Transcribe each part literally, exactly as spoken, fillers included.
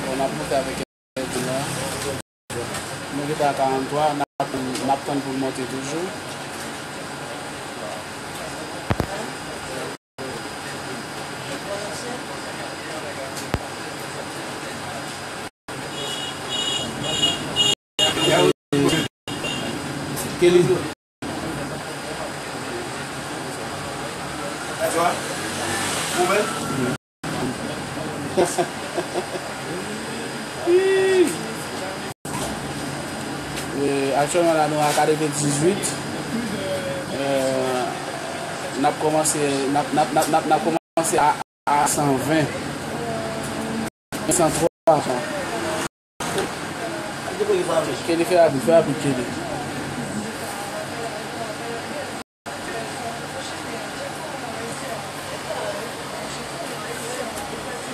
Bon, n ap monte avèk Edina. Nou rete a karant twa, n ap, n ap tann pou l monte toujou. Kelly. E, aktyèlman la, nou a katrevendizuit. E, n ap kòmanse, n ap, n ap, n ap, n ap, n ap kòmanse a, a san ven. San twa. Kenny fè rapid, fè rapid, Kenny.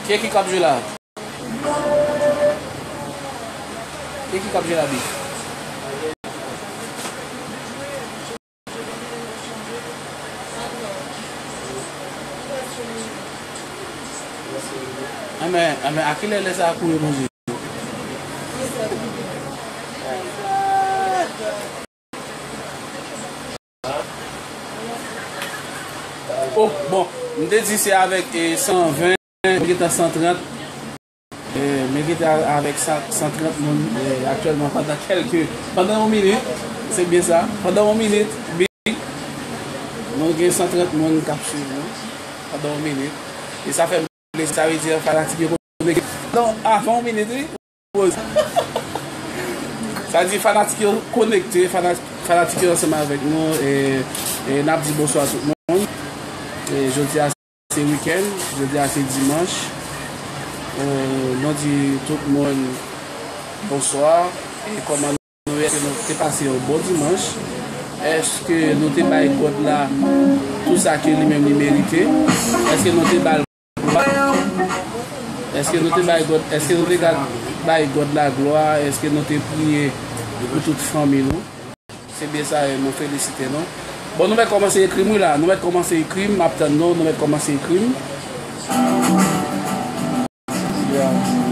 Kiyès ki k ap jwe la? Kiyès ki k ap jwe la, Bi? Enben, enben, a kilè lè sa a kouri manje? Oh, bon, m te di se avèk, e, san ven, m gentan san trant. E, men ki te a-, avèk san, san trant moun, e, aktyèlman pandan kèlke, pandan yon minit, se byen sa, pandan yon minit, Big, nou gen san trant moun k ap swiv nou pandan yon minit. E sa fè m plezi, sa vle di fanatik yo konekte. Non, avan yon minit, wi. Poz. Sa di fanatik yo konekte, fana-, fanatik yo ansanm avèk nou, e, e n ap di bonswa tout moun. E jodi a, se wikenn, jodi a se dimanch. Euh, nou di tout moun bonswa. E kòman nou ye? Èske nou te pase yon bon dimanch? Èske nou te bay God la tout sa ke li menm li merite? Èske nou te ba l glwa? Èske nou te bay God, èske nou te ga-, bay God la glwa? Èske nou te priye pou tout fanmi nou? Se byen sa, e nou felisite nou. Bon, nou mèt kòmanse ekri m wi la. Nou mèt kòmanse ekri m, m ap tann nou, nou mèt kòmanse ekri m. Yeah.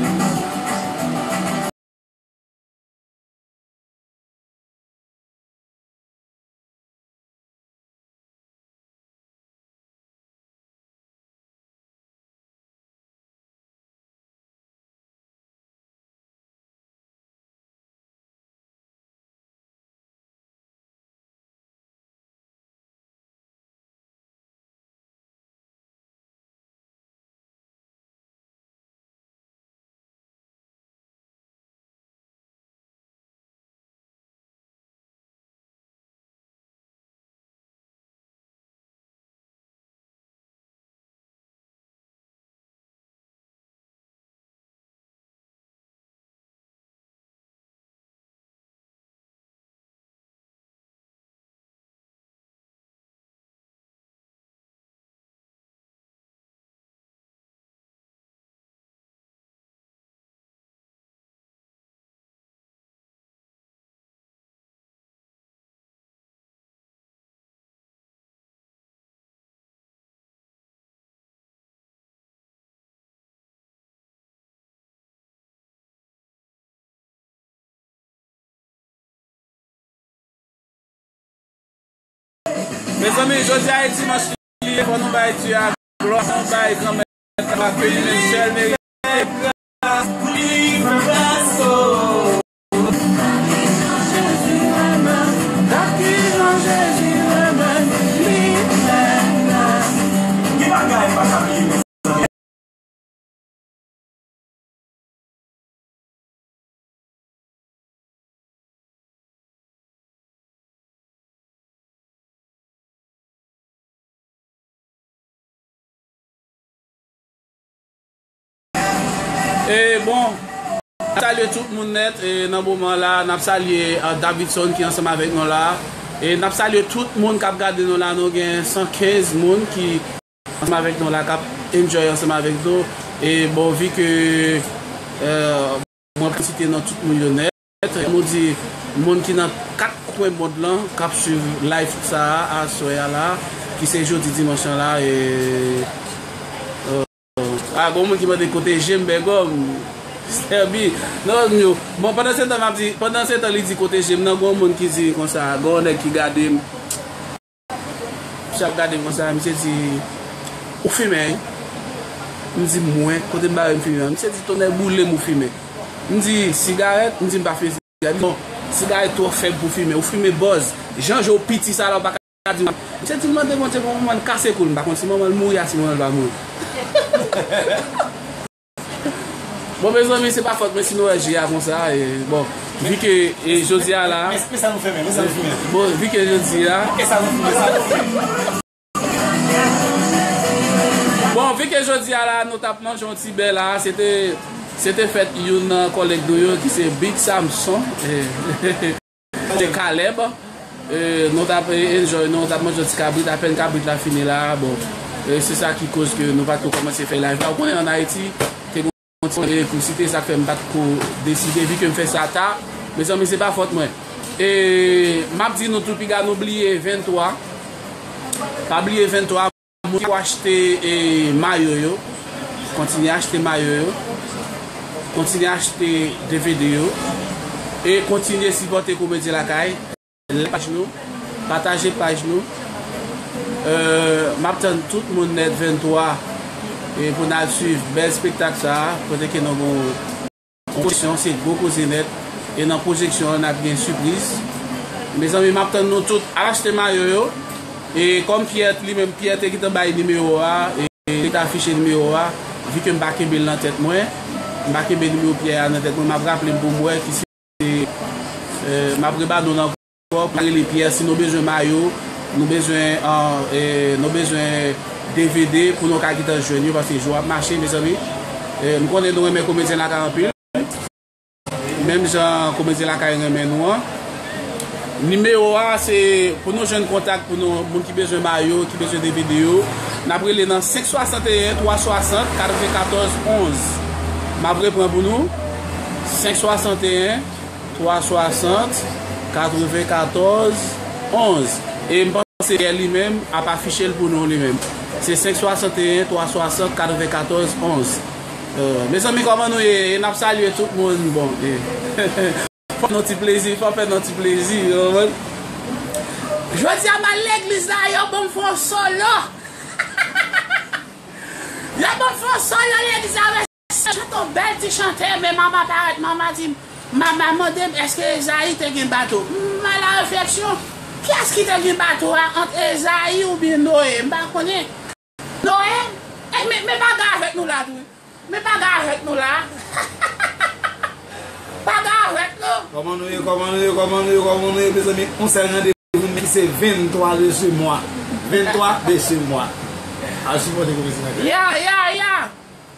Mezanmi, jodi a e dimanch li ye, fò nou bay Dye a glwa, fò nou bay Granmèt la ke li menm sèl merite. E bon, n ap salye tout moun nèt, e nan moman la, n ap salye, a, Davidson ki ansanm avèk nou la. E n ap salye tout moun k ap gade nou la, nou gen san kenz moun ki ansanm avèk nou la, k ap enjoy ansanm avèk nou. E bon, vi ke, e, mwen pa site non tout moun yo nèt, nou di moun ki nan kat kwen mond lan k ap swiv live sa a, aswè a la, ki se jodi dimanch lan la, e, e, a, gon moun ki mande kote je m, Bègòm, Stèbi. Non, yo, bon, pandan se tan m ap di, pandan se tan li di kote je m nan, gon moun ki di konsa, gon nèg ki gade m. Misye ap gade m konsa, misye di, "Ou fimen, wi?" M di, "Mwen, kote m bare m fimen an?" Misye di, "Tonnè boule m, ou fimen." M di, "Sigarèt?" M di, "M pa fimen sigarèt." Li di, "Bon, sigarèt twò fèb pou fimen. Ou fimen bòz. Jan je w piti sa la, ou pa ka di." Misye di l mande Bondye pou manman l kase kou l. M pa konn si manman l mouri a, si manman l pa mouri. Bon, mezanmi, se pa fòt mwen si nou wè je a konsa. E, bon, vi ke, e, jodi a la, men, men sa nou fè, men, men sa nou fè. Bon, vi ke jodi a, men sa nou fè, men sa nou fè. Bon, vi ke jodi a la, nou t ap manje yon ti bè la, se te, se te fèt youn nan kòlèg nou yo ki se Big Samson. E, se Caleb. E, nou t ap, e, enjoy, nou t ap manje yon ti kabrit, apèn kabrit la fini la, bon, e, se sa ki koz ke nou pa t ko kòmanse fè live la. Ou konnen ann Ayiti, te gon ti elektrisite, sa k fè m pa t ko deside, vi ke m fè sa ta, mezanmi, se pa fòt mwen. E, m ap di nou tou, piga nou bliye venntwa, pa bliye venntwa. Moun ki achte, e, mayo yo, kontinye achte mayo yo, kontinye achte D V D yo, e kontinye sipòte Komedyen Lakay, like paj nou, pataje paj nou. E, m ap tann tout moun nèt venntwa, e, pou n al swiv bèl espektak sa a, kote ke nou gon Pwojeksyon se gwo koze nèt. E nan pwojeksyon an, n ap gen sipriz. Mezanmi, m ap tann nou tout. Al achte mayo yo. E kòm Pierre li menm, Pierre te gentan bay nimewo a, e li te afiche nimewo a, vi ke m pa kenbe l nan tèt mwen, m pa kenbe nimewo Pierre a nan tèt mwen, m ap raple m pou m wè ki se, e, m ap reba nou nan ankò pou rele Pierre, si nou bezwen mayo, nou bezwen, an, e, nou bezwen D V D pou nou ka gentan jwenn yo, paske jou ap mache, mezanmi. E, m konnen nou renmen Komedyen Lakay anpil. Menm jan Komedyen Lakay renmen nou an. Nimewo a, se pou nou jwenn kontak pou nou, moun ki bezwen mayo, ki bezwen D V D yo. N ap rele nan senk swasanteyen, twa swasant, katrevenkatòz, onz. M ap repran pou nou. Senk swasanteyen, twa swasant, katrevenkatòz, onz. E m panse Pierre li menm ap afiche l pou nou li menm. Se senk swasanteyen, twa swasant, katrevenkatòz, onz. E, mezanmi, kòman nou ye? E n ap salye tout moun. Bon, e. Fò fè nou ti plezi, fò fè nou ti plezi, ou konprann? Jodi a, m al legliz la, yo ban m fè yon solo. Yo ban m fè yon solo legliz la, chante yon bèl ti chante, men manman parèt, manman di m, manman mande m èske Ezayi te gen bato. M al a refleksyon, kiyès ki te gen bato a ant Ezayi oubyen Noye? M pa konnen. Noye? E, men, men pa gen avèk nou la tou. Men pa gen avèk nou la. Pa gen avèk nou. Kòman nou ye, kòman nou ye, kòman nou ye, kòman nou ye, mezanmi? Yon sèl randevou m ki se venntwa de ce mois. Venntwa de ce mois. Al sipòte Komedyen Lakay. Ya, ya, ya.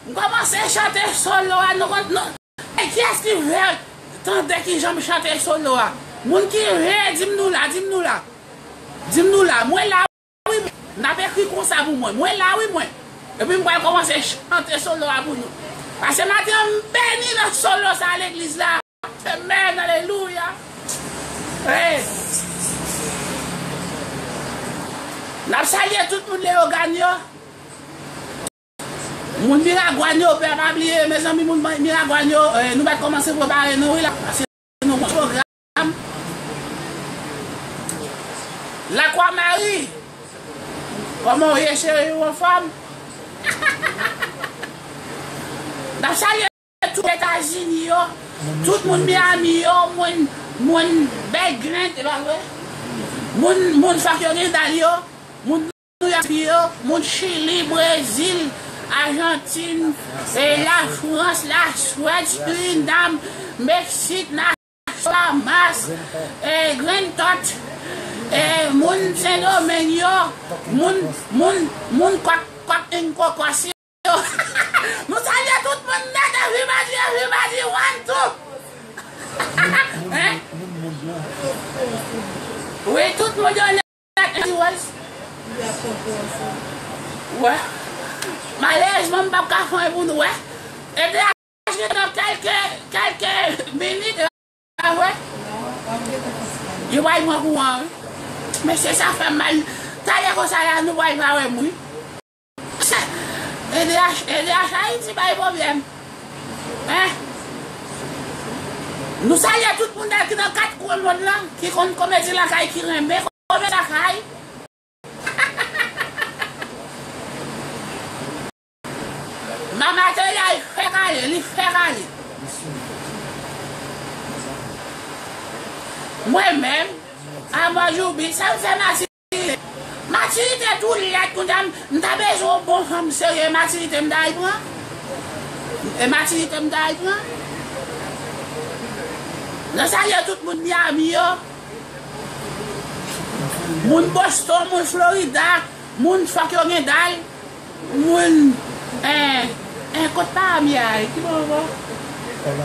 M kòmanse chante solo a, nou konn, nou, e kiyès ki vle tande kijan m chante solo a? Moun ki vle, di m nou la, di m nou la. Di m nou la, mwen la wi, mwen. N ap ekri konsa pou mwen. Mwen la wi, mwen. Epi m pral kòmanse chante solo a pou nou. Paske maten an, m beni nan solo sa a legliz la. Amen, alelouya. Hey. N ap salye tout moun Leyogàn yo. Moun Miragwàn yo, pè pa bliye, mezanmi, moun Miragwàn yo, eh, nou mèt kòmanse prepare nou, wi, la, paske nou gon pwogram. Lakwa Mari, kòman w ye, cheri, ou anfòm? N ap salye tout Etazini yo, tout moun Miami yo, moun, moun Bèglenn, e pa vre? Moun, moun fòk yo gen dal yo, moun Nouyòk yo, moun Chili, Brezil, Ajantin, e Lafrans, Laswèd, Surinam, Meksik, Bahamas, e Grenn Tòt, e moun Sendomeng yo, moun, moun, moun kòk, kòk, en kòkòs yo. Nou salye tout moun nèt, everybody. Yo nèt, Anti Rose. Wè. Malerezman, m p ap ka fè anyen pou nou, wè. E te achte nan kèlke, kèlke minit, e pa vre? Yo pral pran kouran, wi. Mesye, sa fè m mal. Talè konsa la, nou pral pa wè m, wi. E D H, E D H Ayiti bay pwoblèm. Hein? Nou salye tout moun ki nan kat kwen mond lan, ki konn komedi lakay, ki renmen komedi lakay. Mama te la, li fè kale, li fè kale. Mwen menm, a mò joubi, sa m fè mati Matirite tou lèd kounye a, m ta bezwen yon bon fanm serye, matirite m ta al pran. E matirite m ta al pran. Nan salye tout moun Miami yo. Moun Boston, moun Florida, moun fòk yo gen dal, moun, eh, eh, kot pa Miami, ki bò ankò?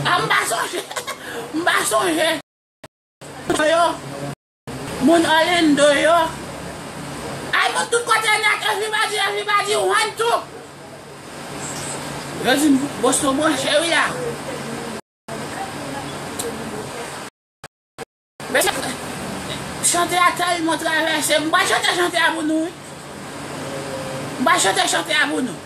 A, m pa sonje, m pa sonje. Yo, moun Orlando yo. Ay, moun tout kote nèt, everybody, everybody want to. Yo di m, Boston branche wi la. Men chante a tèlman travèse m. M pral chante chante a pou nou, wi. M pral chante chante a pou nou.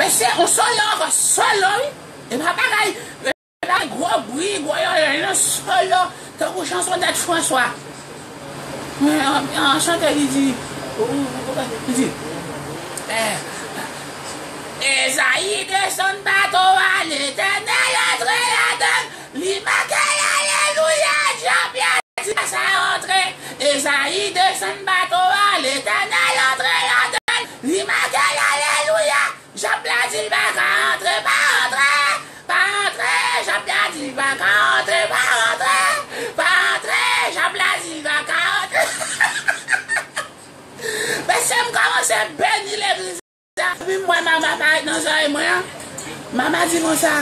Men se yon solo ankò, solo, wi. E pa bagay, e pa gwo bri, gwo yoyo, yon solo, tankou chansonèt François. Men, an, an chante, li di, li di, eh, Ezayi desann bato a, Letènèl antre ladann, li make l, alelouya, djab la di pa sa antre. Ezayi desann bato a, Letènèl antre ladann, li make l, alelouya. Djab la di l pa ka antre, pa antre, pa antre. Djab la di l pa ka antre, pa antre, pa antre. Djab la di l pa ka antre. Mesye, m kòmanse beni legliz la. Epi m wè mama parèt nan zòrèy mwen an. Mama di konsa,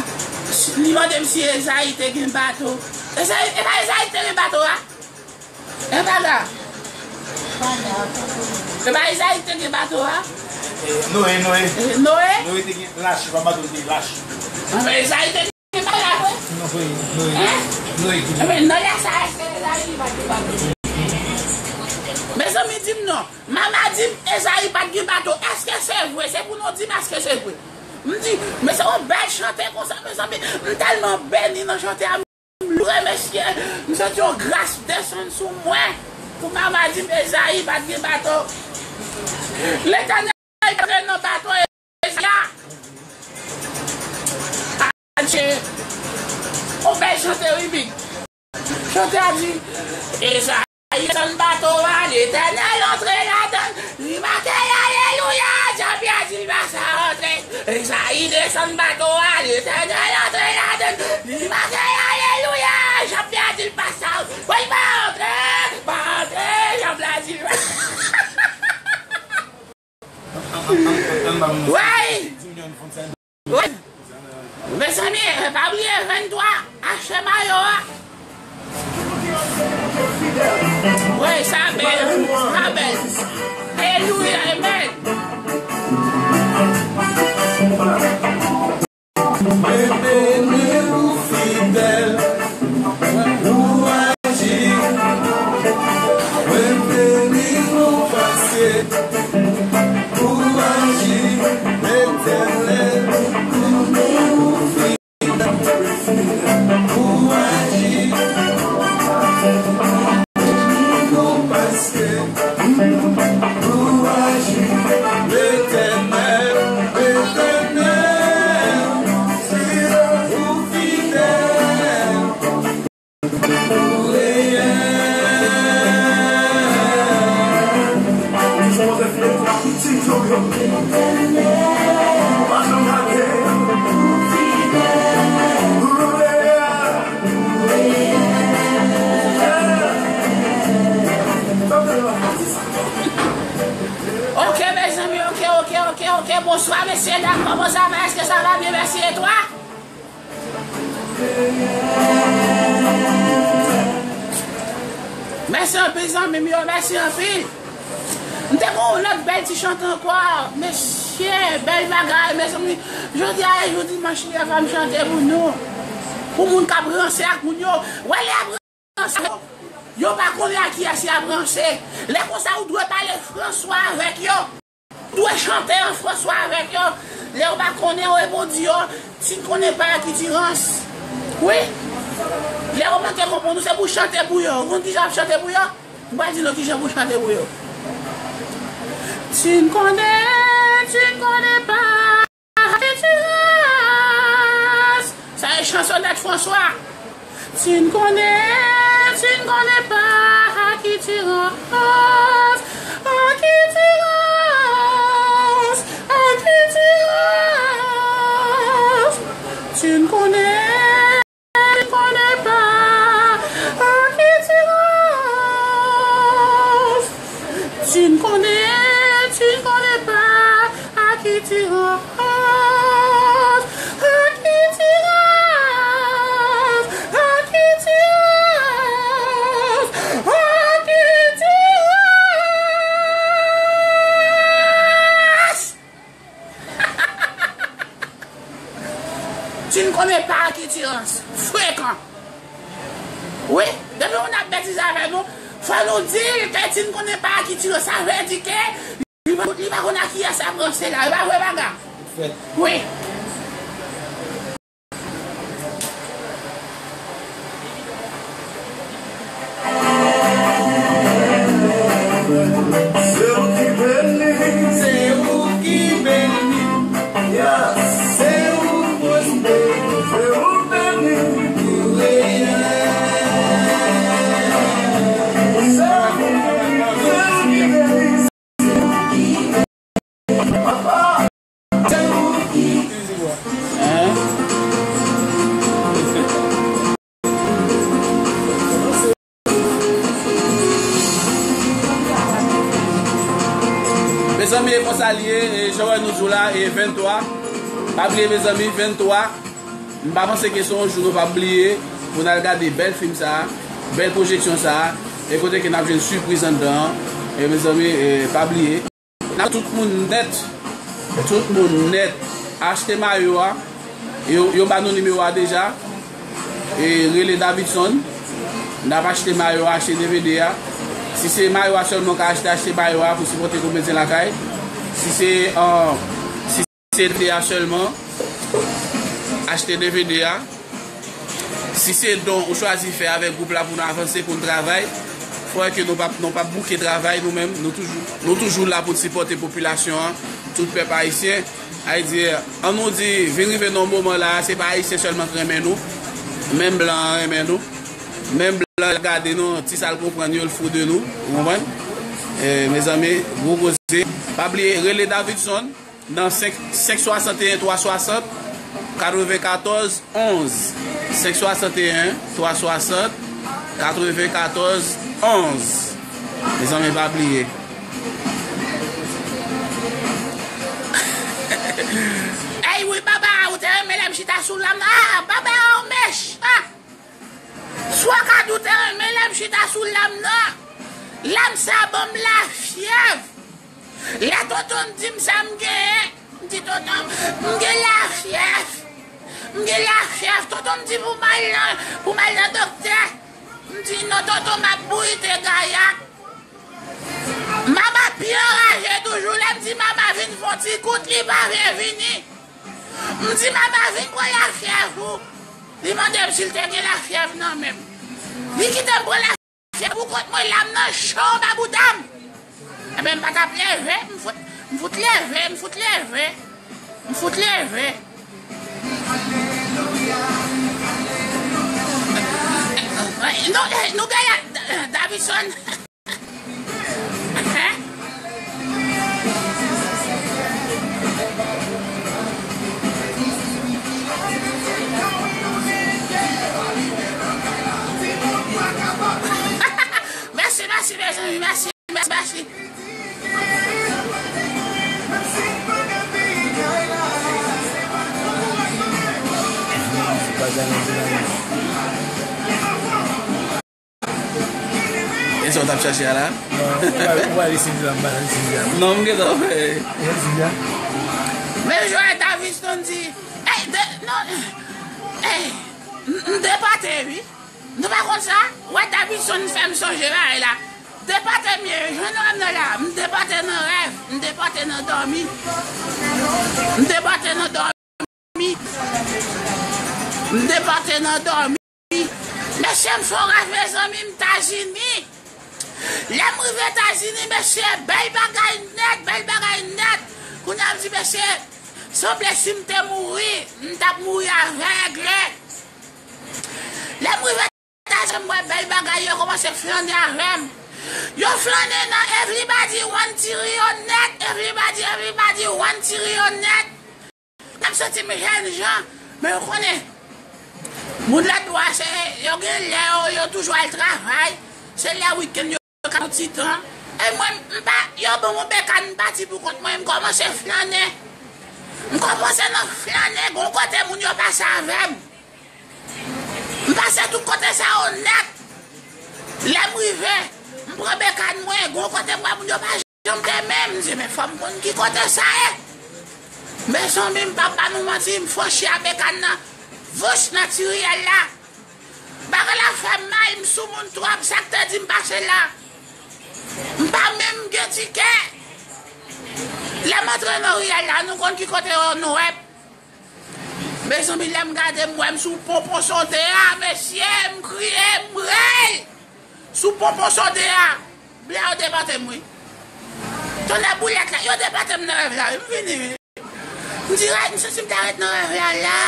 li mande m si Ezayi te gen bato. Ezayi, e pa Ezayi te gen bato a? E pa la. E pa Ezayi te gen bato a? E, Noe, Noe. E, Noe? Noe te gen lach, pa bato, te gen lach. Ezayi te gen bato a vre? Noe, Noe. Hein? Noe ki gen. Ebyen, Noe sa, èske Ezayi pa t gen bato? Mezanmi, di m non. Mama di m Ezayi pa t gen bato. Èske se vre? Se pou nou di m èske se vre. M di, men se yon bèl chante konsa, mezanmi. M tèlman beni nan chante a. M remèsye, m santi yon gras desann sou mwen. Pou mama di m Ezayi pa t gen bato. Letènèl antre nan bato Ezayi a. Adje. Yon bèl chante, wi, big. Chante a di, Ezayi desann bato a, Letènèl antre ladann, li make l, alelouya, djab la di l pa sa antre. Ezayi desann bato a, Letènèl antre ladann, li make l, alelouya, djab la di l pa sa, woy, pa antre, pa antre, djab la di l pa. Woy! Woy! Mezanmi, pa bliye venntwa, achte mayo a. Wi, sa bèl, sa bèl. Alelouya, amen. Mwen beni ou fidèl, ou aji. Mwen beni ou paske ou aji, Letènèl, ou fidèl. Ou aji, ou paske ou aji, Letènèl, Letènèl, ou fidèl, ou reyèl. Ok, mezanmi, ok, ok, ok, ok. Bonswa, mesye, dam, kòman sa va? Èske sa va byen? Mèsi, e twa? Mèsi. Mezanmi, m yo, mèsi anpil. M te gon yon lòt bèl ti chante ankò. Mesye, bèl bagay, mezanmi. Jodi a, e jou dimanch li, fò m chante pou nou. Pou moun k ap ranse ak moun yo. Wè lè y ap ranse yo, yo pa konnen ak kiyès y ap ranse. Lè konsa, ou dwe pale Franswa avèk yo. Ou dwe chante an Franswa avèk yo. Lè yo pa konnen, ou reponn di yo, tu ne connais pas à qui tu ranses. Wi. Lè yo manke konprann ou, se pou chante pou yo. Ou konn kijan w ap chante pou yo? M pral di nou kijan pou chante pou yo. Tu ne connais, tu ne connais pas à qui tu ranses. Sa e chansonèt Franswa. Tu ne connais, tu ne connais pas à qui tu ranses, à qui tu ranses, à qui tu ranses. Tu ne connais, tu ne connais pas à qui tu ranses. Tu ne connais, tu ne connais pas à qui tu ranses, à qui tu ranses, à qui tu ranses, à qui tu ranses. Tu ne connais pas à qui tu ranses. Frekan. Wi, depi moun ap betize avè nou, fò nou di l ke tu ne connais pas à qui tu ranses. Sa vle di ke li pa, li pa konn a kiyès l ap ranse la. E pa vre, Paga? Wi. Se ou ki beni. Se ou ki beni. Yes. Se ou ki beni. Se ou beni. Se ou ki beni. Mezanmi, e konsa l ye, e jan w wè nou di w la, e venntwa. Pa bliye, mezanmi, venntwa. M pa panse ke se yon jou nou p ap bliye pou n al gade bèl fim sa a, bèl pwojeksyon sa a, e kote ke n ap jwenn sipriz anndan an. E mezanmi, e pa bliye. N ap tout moun nèt, tout moun nèt, achte mayo a. Yo, yo ba nou nimewo a deja. E rele Davidson. N ap achte mayo a, achte D V D a. Si se mayo a sèlman w ka achte, achte mayo a pou sipòte Komedyen Lakay. Si se, euh, si se D V D a sèlman, achte D V D a. Si se don ou chwazi fè avèk gwoup la pou n avanse, pou n travay, fò ke nou p ap, nou p ap bouke travay nou menm. Nou toujou, nou toujou la pou n sipòte popilasyon an, tout pèp ayisyen. Sa vle di, an nou di, vin rive nan moman la, se pa Ayisyen sèlman k renmen nou, menm blan an renmen nou. Menm blan an gade nou, ti sa l konprann yo, l fou de nou, ou konprann? E, mezanmi, gwo koze. Pa bliye, rele Davidson. Nan senk, senk swasanteyen twa swasant katrevenkatòz onz. Senk swasanteyen twa swasant katrevenkatòz onz. Mezanmi, pa bliye. Ey, wi, Baba, ou te renmen lè m chita sou lam nan. Ah, Baba, ou mechan. Swa ka di w te renmen lè m chita sou lam nan. Lam sa ban m lafyèv. Lè tonton m di m sa m genyen, m di, "Tonton, m gen lafyèv. M gen lafyèv." Tonton m di pou m al nan, pou m al nan doktè. M di, "Non, tonton, m ap bouyite gayak." Mama pi anraje toujou. Lè m di Mama vin fè yon ti kout, li pa vle vini. M di, "Mama, vin pran lafyèv ou." Li mande m si l te gen lafyèv nan men m. Li kite m pran lafyèv pou kont mwen, lam nan cho anba bouda m. Ebyen, m pa t ap leve, m fout, m fout leve, m fout leve. M fout leve. Nou, nou genyen Davidson. Mèsi, mèsi, mèsi, mèsi, mèsi, mèsi. Bagay nan dinamik. E zòt ap chache a la? Non, ou pa, ou pa li Cynthia, m pa li Cynthia. Non, m gentan fè. Ou pa li Cynthia? Men Joel Davidson di, ey, de, non, ey, m, m depòte, wi. Nou pa konn sa? Wè Davidson fè m sonje bagay la. Depòte m ye, jwenn wè m nan la. M depòte nan rèv, m depòte nan dòmi. M depòte nan dòmi. M depòte nan dòmi. Mesye, m fè yon rèv, mezanmi, m Etazini. Lè m rive Etazini, mesye, bèl bagay nèt, bèl bagay nèt. Kounye a m di, mesye, sanble si m te mouri, m t ap mouri avèg. Lè m rive Etazini, m wè bèl bagay, yo kòmanse flannen avè m. Yo flannen nan everybody want T-Rio nèt, everybody, everybody want T-Rio nèt. M ap santi m jèn jan, men yo konnen. Moun lòt bò a, se, yo gen lè yo, yo toujou al travay. Se lè wikenn yo ka yon ti tan. E mwen, m pa, yo ban m yon bekàn, m pati pou kont mwen, m kòmanse flannen. M kòmanse nan flannen, gon kote moun yo pase avè m. M pase tout kote sa yo nèt. Lè m rive, m pran bekàn mwen, gon kote m wè moun yo pa janm te men m, m di, men fò m konn ki kote sa ye. Mezanmi, m p ap ba nou manti, m franchi a bekàn nan, vouch nan ti riyèl la. Bagay la fè m mal, m sou moun twòp, sa k te di m pase la. M pa menm gen tikè. Lè m antre nan riyèl la, nou konn ki kote yo nou wè. Mezanmi, lè m gade, m wè m sou ponpon sonde a, mesye, m kriye, m rèy. Sou ponpon sonde a, bla yo depòte m, wi. Tonnè boulèt la, yo depòte m nan rèv la, wi, m vini, wi. M di, rèy, m santi m ta ret nan rèv la, la.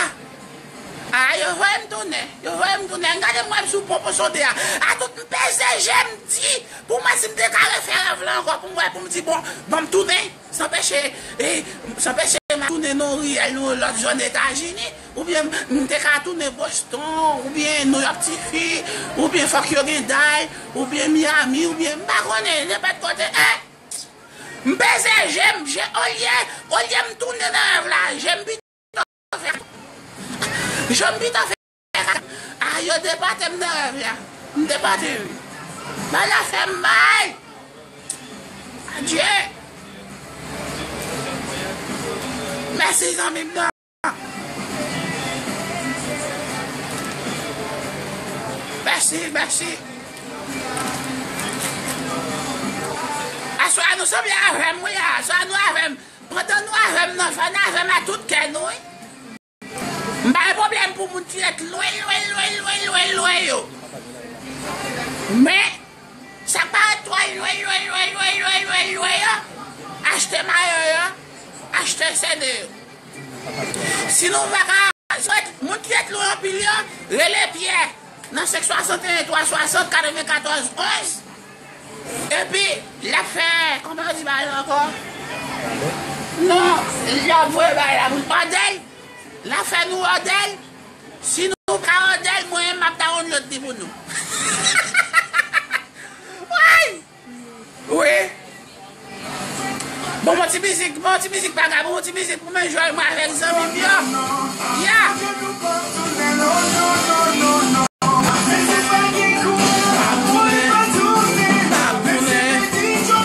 A, yo voye m tounen, yo voye m tounen. M gade, m wè m sou ponpon sonde a. A tout, m peze je, m di, pou m wè si m te ka refè rèv la ankò, pou m wè, pou m di, bon, ban m tounen. Sanpeche, e, sanpeche m ap tounen nan yon riyèl nan yon lòt zòn Etazini, oubyen m te ka tounen Boston, oubyen New York City, oubyen fòk yo gen day, oubyen Miami, oubyen m pa konnen, nenpòt kote. E, m peze je m, je, olye, olye m tounen nan rèv la, je m pito fè, je m pito fè A, yo depòte m nan rèv la. M depòte, wi. Bagay la fè m mal. Adye. Mèsi, zanmi m nan. Mèsi, mèsi. Aswè a nou sanble avè m, wi, a. Aswè a nou avè m. Pandan nou avè m nan, fò n avè m a tout kè nou, wi. M pa gen pwoblèm pou moun ki ret lwen, lwen, lwen, lwen, lwen, lwen yo. Men, sa k pa ret twò lwen, lwen, lwen, lwen, lwen, lwen, lwen yo, achte mayo yo, achte sede yo. Si nou pa ka, si w ret, moun ki ret lwen anpil yo, rele Pyè nan senk swasanteyen twa swasant katrevenkatòz onz. Epi, l ap fè, kòman yo di bagay la ankò? Non, l ap voye bagay la pou n òdè l. L ap fè nou òdè l. Si nou pa òdè l, mwen menm m ap download li pou nou. Woy! Wi. Bon, bon ti mizik, bon ti mizik, pa ka, bon ti mizik pou mwen jwe mwen avèk zanmi m yo. Ya!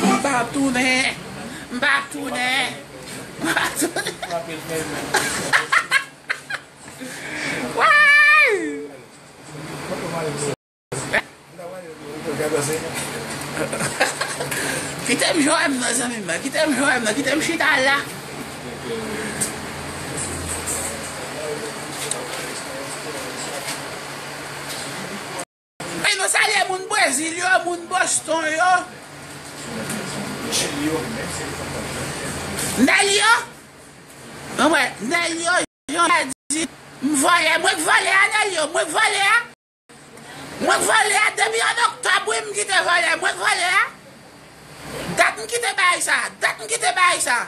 M p ap tounen, m p ap tounen, m p ap tounen, m p ap tounen. Woy! Kite m jwe m nan, zanmi m nan. Kite m jwe m nan. Kite m chita la. E nou salye moun Brezil yo, moun Boston yo. Nèl yo. Mwen, Nèl yo, jan di, m vòlè. Mwen k vòlè a, Nèl yo. Mwen k vòlè a. Mwen k vòlè a depi an oktòb, wi, m kite vòlè. Mwen k vòlè a. Dat m kite bagay sa. Dat m kite bagay sa.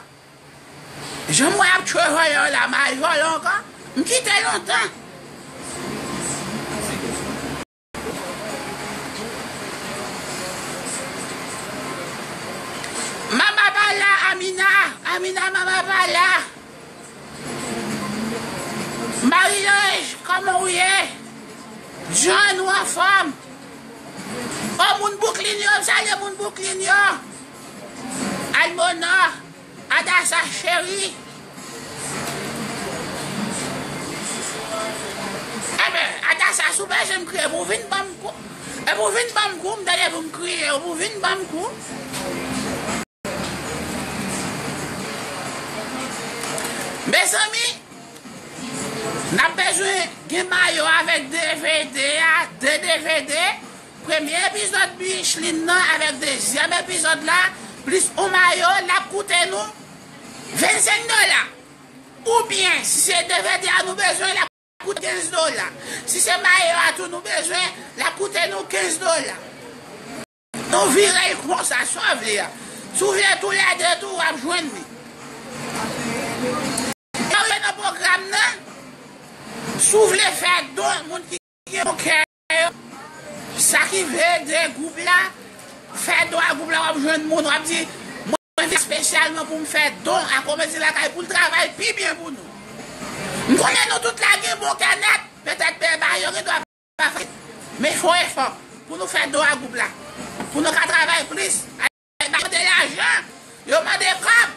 Jan m wè y ap tchwe vòlè yo la, m al vòlè ankò. M kite lontan. Mama pa la, Amina. Amina, mama pa la. Marie-Ange, kòman w ye? John, ou anfòm? Kò moun Bouklin yo, m salye moun Bouklin yo. Almona, Adasa cheri. Enben, Adasa, si w bezwen m kriye, pou w vin ban m kou. E pou w vin ban m kou, m tande pou m kriye, pou w vin ban m kou. Mezanmi, n ap bezwen gen mayo avèk D V D a, de D V D. Premye epizòd Michelin nan avèk dezyèm epizòd la, plis yon mayo, l ap koute nou vennsenk dola. Oubyen, si se D V D a nou bezwen, l ap koute kenz dola. Si se mayo a tou nou bezwen, l ap koute nou kenz dola. Nou vire l konsa, si w vle a. Si w vle toulède tou, w ap jwenn li. Lè w rive nan pwogram nan, si w vle fè don, moun ki gen bon kè yo, sa ki vle ede gwoup la, fè don a gwoup la, w ap jwenn moun, w ap di, mwen vin espesyalman pou m fè don a Komedi Lakay pou l travay pi byen pou nou. M konnen nou tout la gen bon kè nèt, petèt men ba yo gen dwa pa fè, men fè yon efò pou nou fè don a gwoup la, pou nou ka travay plis. Ay, ba yo mande lajan, yo mande kòb.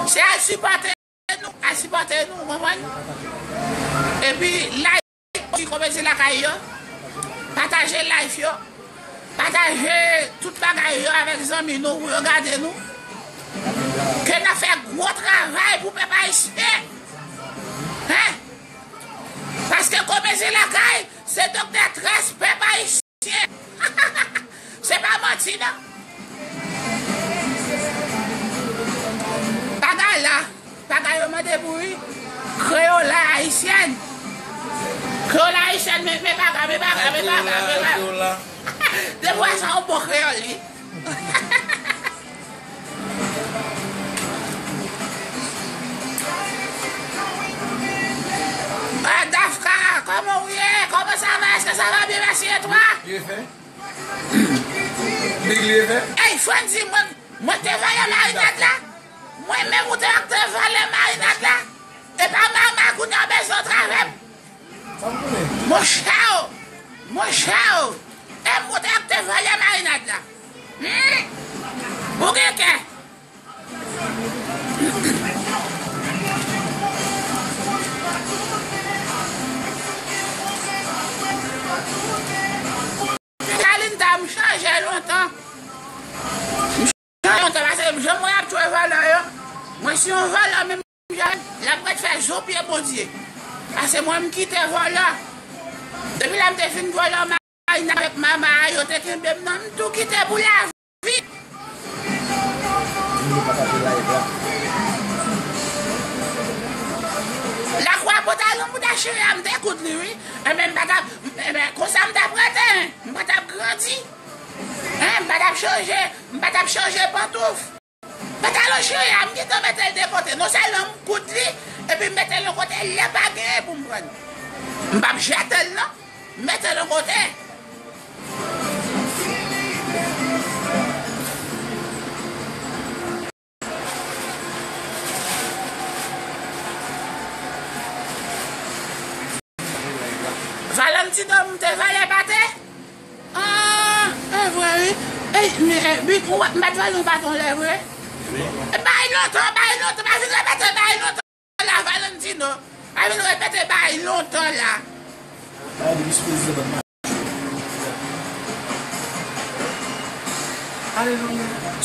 Se al sipòte nou, al sipòte nou, w konprann? Epi, like osi Komedi Lakay yo, pataje live yo, pataje tout bagay yo avèk zanmi nou pou yo gade nou. Ke n ap fè gwo travay pou pèp ayisyen. Hein? Paske Komedi Lakay, se doktè tres pèp ayisyen. Se pa manti, non. Bagay la, bagay yo mande pou wi. Kreyola ayisyèn. Kreyola ayisyèn, men, men bagay, men bagay, men bagay, men bagay. Depi w wè sa, yon bon kreyòl, wi. Ah, Dafka, comment vous êtes? Comment ça va? Est-ce que ça va bien? Merci, et toi? Big Live. Ey, Frandy, mwen, mwen te vòlè marinad la. Mwen menm ou te, te vòlè marinad la. E pa mama kounye a bezwen travay. Monchè o, monchè o. E mwen te, te vòlè marinad la. Hmm? Ou gen kè. Kalinda, m chanje lontan. M chanje lontan, paske jan mwen ap tchwe vòlè yo, mwen si yon vòlè menm jan, l ap ret fè zo pye Bondye. Paske mwen m kite vòlè. Depi lè m te fin vòlè, Marina avèk mama a, yo te kenbe m nan, m tou kite pou lavi. Lakwa pantalon mouda cheri a, m te koud li, wi. Enben, m pa t ap, enben, konsa m t ap rete, m pa t ap grandi. Hein, m pa t ap chanje, m pa t ap chanje pantouf. Pantalon cheri a, m gentan mete l de kote. Non sèlman m koud li, epi m mete l yon kote, lè pa genyen pou m pran. M p ap jete l, non. M mete l yon kote. Valentino, m te vòlè pate? Ah, e vre, wi. Ey, men, eh, bi, ou wè, m pa t vòlè yon baton lè vre. Bay lontan, bay lontan, pa vin repete bay lontan la, Valentino. Pa vin repete bay lontan la.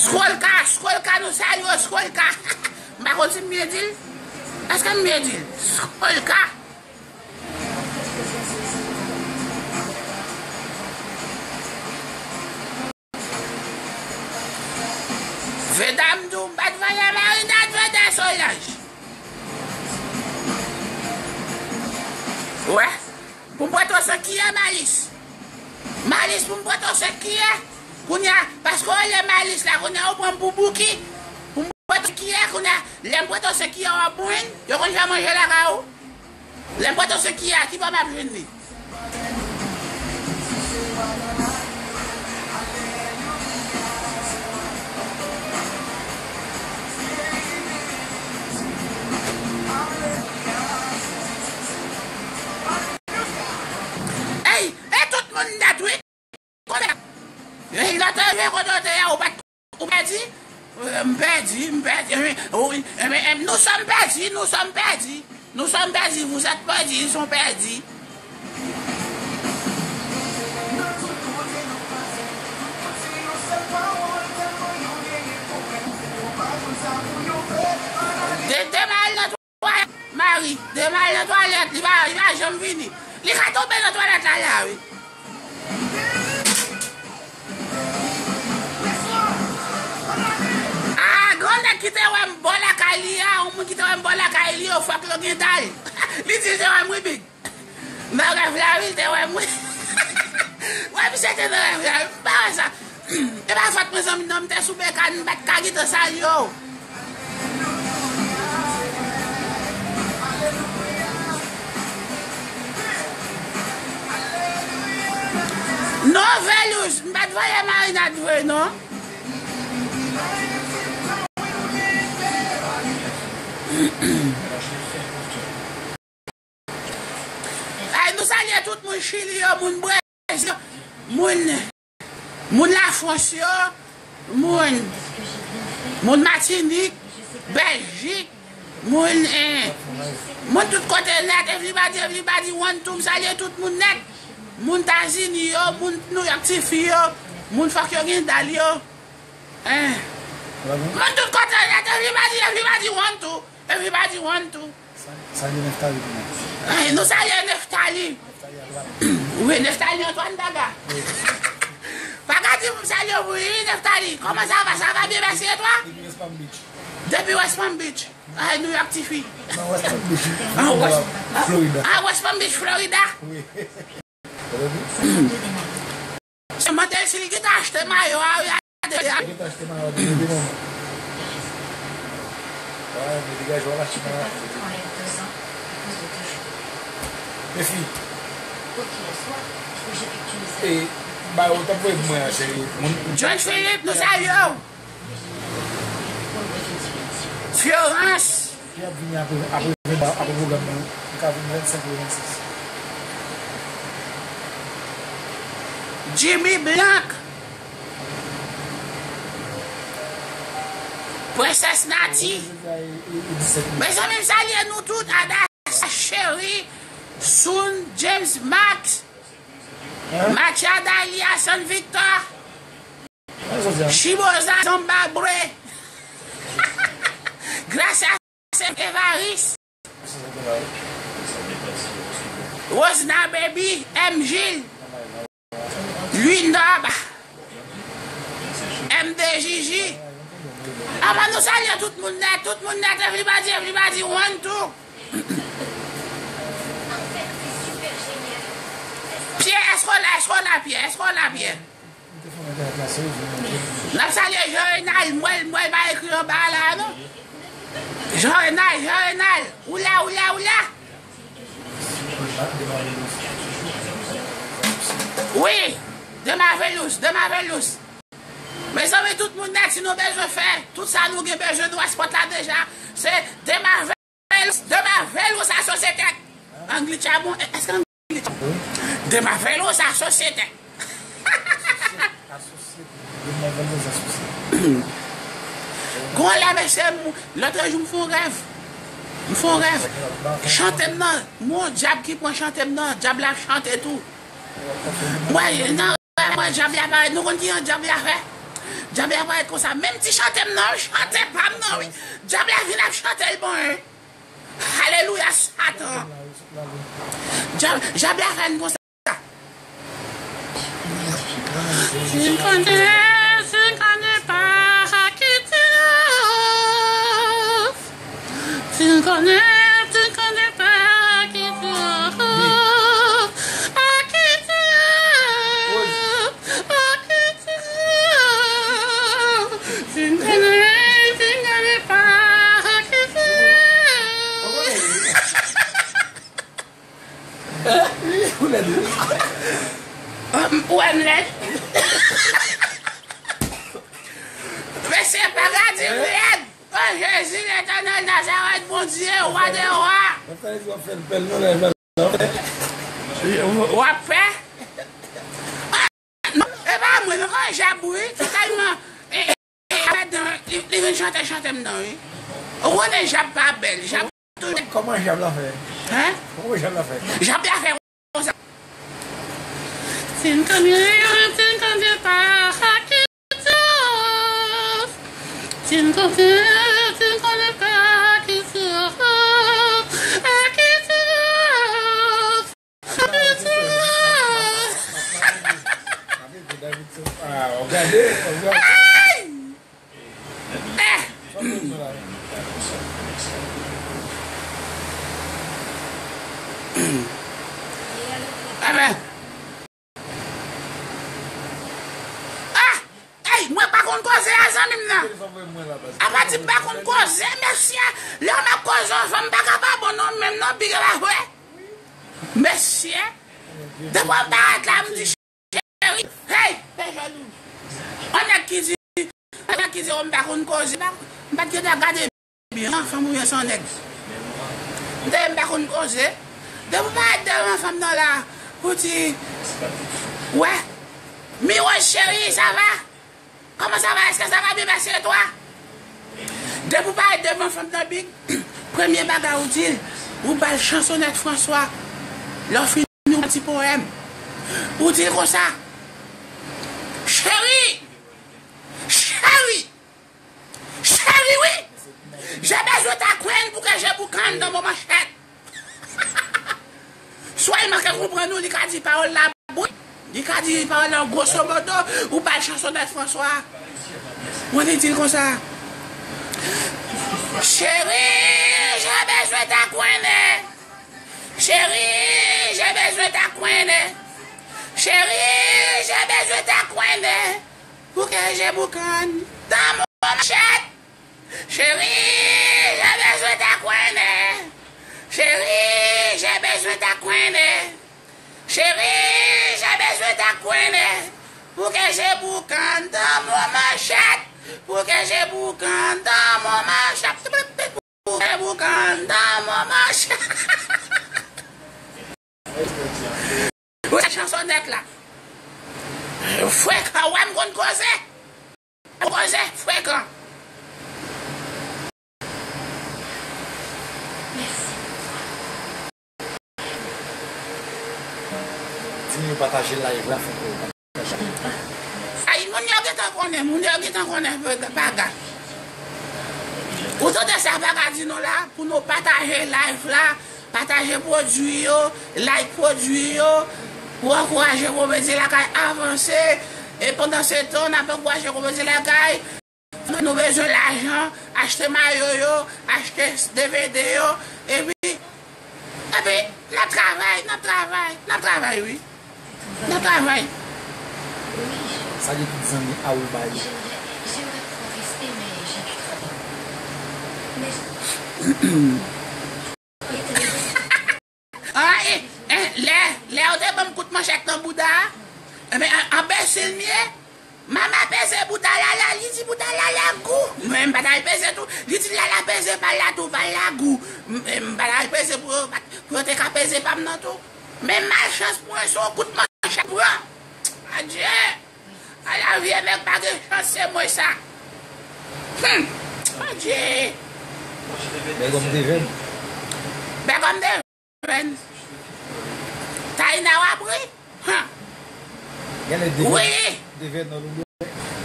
Skolka, Skolka, nou salye w, Skolka. M pa konn si m byen di l. Èske m byen di l? Skolka. Veda, m di w, m pa t vòlè marinad, Veda Solange. Wè, pou m prete w senk kiyè, Malis. Malis, pou m prete w senk kiyè. Kounye a, paske w rele Malis la, kounye a, ou pran m pou Bouki. Pou m prete w kiyè, kounye a, lè m prete w senk kiyè, w ap bouyi l. Yo konn fè manje lakay ou. Lè m prete w senk kiyè a, ki bò m ap jwenn li? Ey, e tout moun nèt, rive kote w te ye a, ou pa t, ou pèdi? M pèdi, m pèdi. Wi, wi, eh, eh, nous sommes perdus, nous sommes perdus. Nous sommes perdus, vous êtes perdus, ils sont perdus. De, demare l nan twalèt, Mari. Demare l nan twalèt, li pa, li pa janm vini. Li ka tonbe nan twalèt la, la, wi. Ah, gran nèg ki te wè m bò lakay li a, yon moun ki te wè m bò lakay li, yo fòk yo gen dal. Li di, se wè m, wi, big. Nan rèv la, wi, l te wè mwen. Wè, misye te nan rèv la, wi. M pa wè sa. E pa fòt mwen, zanmi, non, m te sou bekàn, m pa t ka gentan salye w. Non, Velus, m pa t voye marinad vre, non. Ay, nou salye tout moun Chili yo, moun Brezil yo, moun, moun Lafrans yo, moun, moun Matinik, Bèljik, moun, eh, moun tout kote nèt, everybody, everybody, one, two, m salye tout moun nèt. Moun Tazini yo, moun New York City yo, moun fòk yo gen dal yo. Eh. Moun tout kote nèt, everybody, everybody, one, two, everybody, one, two. Sa, salye Neftali pou mwen. Ay, nou salye Neftali. Neftali Antoine. Wi, Neftali Antoine Daga. Wi. Pa ka di pou m salye w, wi, Neftali. Comment ça va? Ça va bien, merci, et toi? Depi West Palm Beach. Depi West Palm Beach. Ay, New York, tifi. Non, West Palm Beach. Ah, West, Florida. Ah, West Palm Beach, Florida. Wi. Se mande l si l gentan achte mayo a, wi, a de a. Gentan achte mayo a depi moman. Ay, men degaj, w al achte mayo a. Mefi. E, mayo w t ap voye pou mwen an, cheri. Moun John Philippe, nou salye w. Florence. Ki ap vini apre, apre, apre pwogram nan, li ka vin vennsenk oubyen vennsis. Jimmy Blanc. Prensès Nati. Mezanmi, m salye nou tout. Ada Cheri, Soun, James Max, Machada, Eliasson Victor. Chiboza, Zamba Bre. Gracia, Evaris. Rosna Baby, M Gilles. Louis Nob. M D Gigi. Avan nou salye tout moun nèt, tout moun nèt, everybody, everybody, one, two. Pierre, èske w la, èske w la, Pierre, èske w la, Pierre? N ap salye Jean Renald, m wè l, m wè l pa ekri anba a la, non. Jean Renald, Jean Renald, ou la, ou la, ou la. Wi, Demavelous, Demavelous. Mezanmi, tout moun nèt, si nou bezwen fè tout sa nou gen bezwen, nou espòt la deja. Se Demavelous, Demavelous Associated. Anglitch a bon, èske Anglitch a bon? Demavelous Associated. Gon lè, mesye, m, lòt jou m fè yon rèv. M fè yon rèv. Chante m nan. M wè yon dyab ki pran chante m nan. Dyab la ap chante tou. Mwen, nan rèv mwen, dyab la parèt. Nou konn ki jan dyab la fè? Dyab la parèt konsa. Menm ti chante m nan, chante pa m nan, wi. Dyab la vin ap chante l bon, hein. Alelouya, Satan. Dyab, dyab la fè n konsa. Si n konnen, si n konnen pa ki Dyab. Si n konnen, si n konnen pa ki Dyab. Pa ki Dyab. Pa ki Dyab. Si n konnen, si n konnen pa ki Dyab. Ou lèd wi. Ou wè m lèd? Mesye, pa ka di m lèd. O Jezi, Letènèl Nazarèt, Bondye, Wa dè wa. W ap fè l pèl nan lè. W ap fè? Non, e pa mwen, non. Jab wi, se tèlman, e, e, e, madan, li, li vin chante, chante m nan, wi. Ou konnen Jab pa bèl, Jab toujou. Kòman Jab la fè? Hein? Kòman Jab la fè? Jab la fè konsa. Tin, tin, tin, tin, tin, pa, ha, ki, tuf. Tin, tin, tin, tin, tin, pa, ki, tuf. Ha, ki, tuf. Ay! Eh! Amen. Ah! Ey, mwen pa konn koze a, zanmi m nan. Apa di m pa konn koze, mesye. Lè w nan koze yon fanm, pa ka pa bon non, menm non, big la vre. Mesye. Depi w parèt la, m di, cheri, hey, fè jalou. Yon nèg ki di, yon nèg ki di, oh, m pa konn koze, m pa, m pa t gentan gade byen, fanm oubyen se yon nèg. M te, m pa konn koze. Depi w parèt devan fanm nan la, ou di, wè, Miwòj cheri, ça va? Comment ça va? Est-ce que ça va bien? Merci et toi? Depi w parèt devan fanm nan big, premye bagay ou di l, ou ba l chansonèt François. Lè w fini, ou ba l ti powèm. Ou di l konsa, cheri, cheri, cheri, wi, j'ai besoin ta kwenn pou ke je boukan nan mon manchèt. Swa li manke konprann ou, li ka di pawòl la bri. Li ka di pawòl la grosso modo, ou ba l chansonèt François. Mwen li di l konsa, cheri, j'ai besoin ta kwenn. Cheri, j'ai besoin ta kwenn. Cheri, j'ai besoin ta kwenn. Pou ke je boukan nan mon manchèt. Cheri, j'ai besoin ta kwenn. Cheri, j'ai besoin ta kwenn. Cheri, j'ai besoin ta kwenn. Pou ke je boukan nan mon manchèt. Pou ke je boukan nan mon manchèt. Pou ke je boukan nan mon manchèt. Ou se chansonèt la. Frekan, wè m konn koze. Koze frekan. Di nou pataje live la, fè pou pataje. Ay, moun yo gentan konnen, moun yo gentan konnen bagay. Ou tande sa bagay di nou la, pou nou pataje live la, pataje pwodui yo, like pwodui yo, pou ankouraje Komedi Lakay avanse. E pandan se tan, n ap ankouraje Komedi Lakay. Nou bezwen lajan, achte mayo yo, achte D V D yo, epi, epi, n ap travay, n ap travay, n ap travay, wi. N ap travay. Salye tout zanmi Aruba yo. Ah, e, e, lè, lè yo te ban m kout manchèt nan bouda a, enben, an, anbesil m ye. Mama peze bouda Lala, li di bouda Lala gou. Mwen, m pa t al peze tou. Li di Lala peze pa l la tou, pa l la gou. M, m pa t al peze pou yo, pou yo te ka peze pa m nan tou. Men malchans pou mwen, se yon kout manchèt pran. Adye! Ala vye nèg pa gen chans, se mwen sa. Hmm. Adye! Bègòm Deven. Bègòm Deven. Taina w ap ri? Ha. Genlè Deven. Wi. Deven nan lou.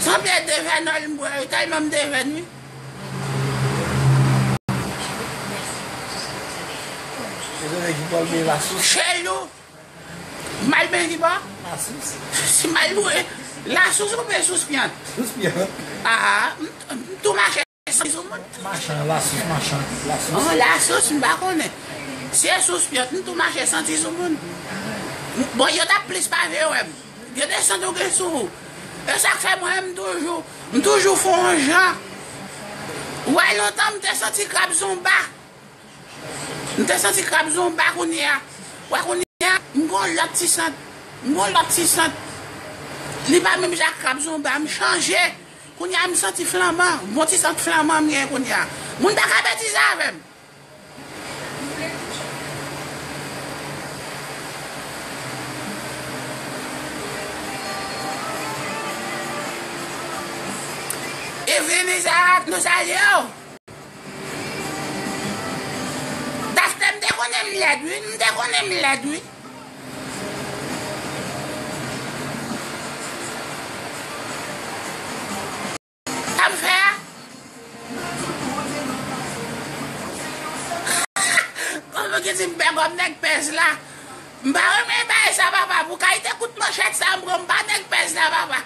Sanble Deven nan lou, tèlman m Deven, wi. Se Deven ki pral byen lasous. Chelou. M al byen ki bò? Lasous. Si m al byen lasous oubyen sous pyant? Sous pyant. Ah, m, m tou mache santi sou moun. Machan, lasous, machan, lasous. Oh, lasous, m pa konnen. Si e sous pyant, m tou mache santi sou moun. Bon, yo t ap plis pase wè m. Yo desann ou gen sou ou. E sa k fè mwen, m toujou, m toujou fè yon jan. Ou wè, lontan, m te santi krab zonba. M te santi krab zonba kounye a. Wè kounye a, m gon lòt ti sant. M gon lòt ti sant. Li pa menm jan ak krab zonba, m chanje. Kounye a, m santi flanman. Bon ti sant flanman m gen kounye a. Moun pa ka betize avè m. Vini sa, nou salye w. Dafne, m te konnen m lèd, wi. M te konnen m lèd, wi. Sa m fè a? Kòman ki di m pè kòm nèg pèz la? M pa renmen bagay sa, papa. Pou kalite kout manchèt sa, m pran, m pa nèg pèz la, papa.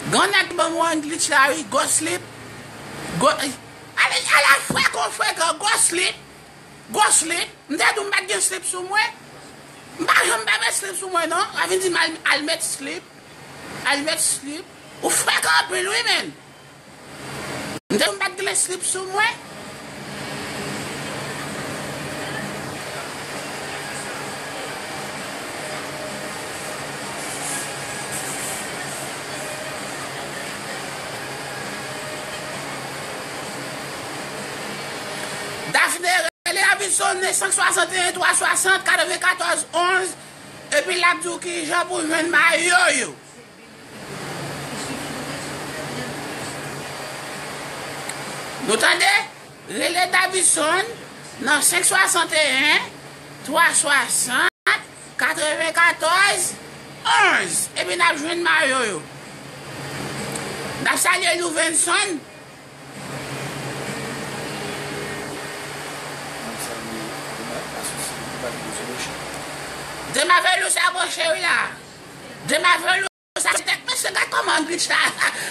Gen nèg ki ban m yon glitch la, wi, gwo slip. Gwo, ale, ala frekan, frekan, gwo slip. Gwo slip. M te di w m pa t gen slip sou mwen. M pa janm pa met slip sou mwen, non. Sa vin di m al, al met slip. Al met slip. Ou frekan anpil, wi, menn. M te di w m pa t gen slip sou mwen. Dafne rele Davidson nan senk swasanteyen twa swasant katrevenkatòz onz, epi l ap di w kijan pou jwenn mayo yo. Nou tande? Rele Davidson nan senk swasanteyen twa swasant katrevenkatòz onz, epi n ap jwenn mayo yo. N ap salye Louvenson. Demavelous apwoche wi la. Demavelous asosye tèk. Mesye, gad kòman Anglitch la,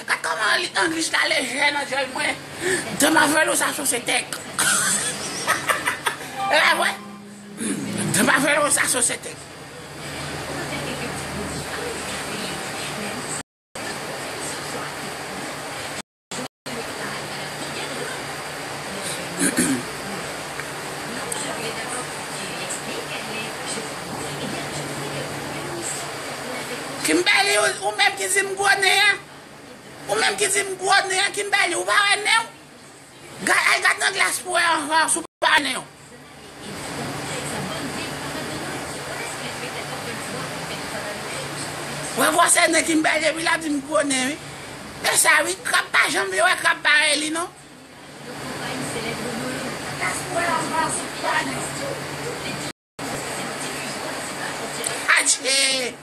gad kòman Anglitch la lejè nan djòl mwen. Demavelous asosye tèk. E pa vre? Demavelous asosye tèk. Kimberly, ou, ou menm ki di m gwo nen an. Ou menm ki di m gwo nen an, Kimberly, ou pa wè nen w? Gad, al gad nan glas pou wè anvan, si w pa wè nen w. Wè gwosè nen Kimberly, epi l ap di m gwo nen, wi. Men sa, wi, krab pa janm vle wè krab parèy li, non. Adje!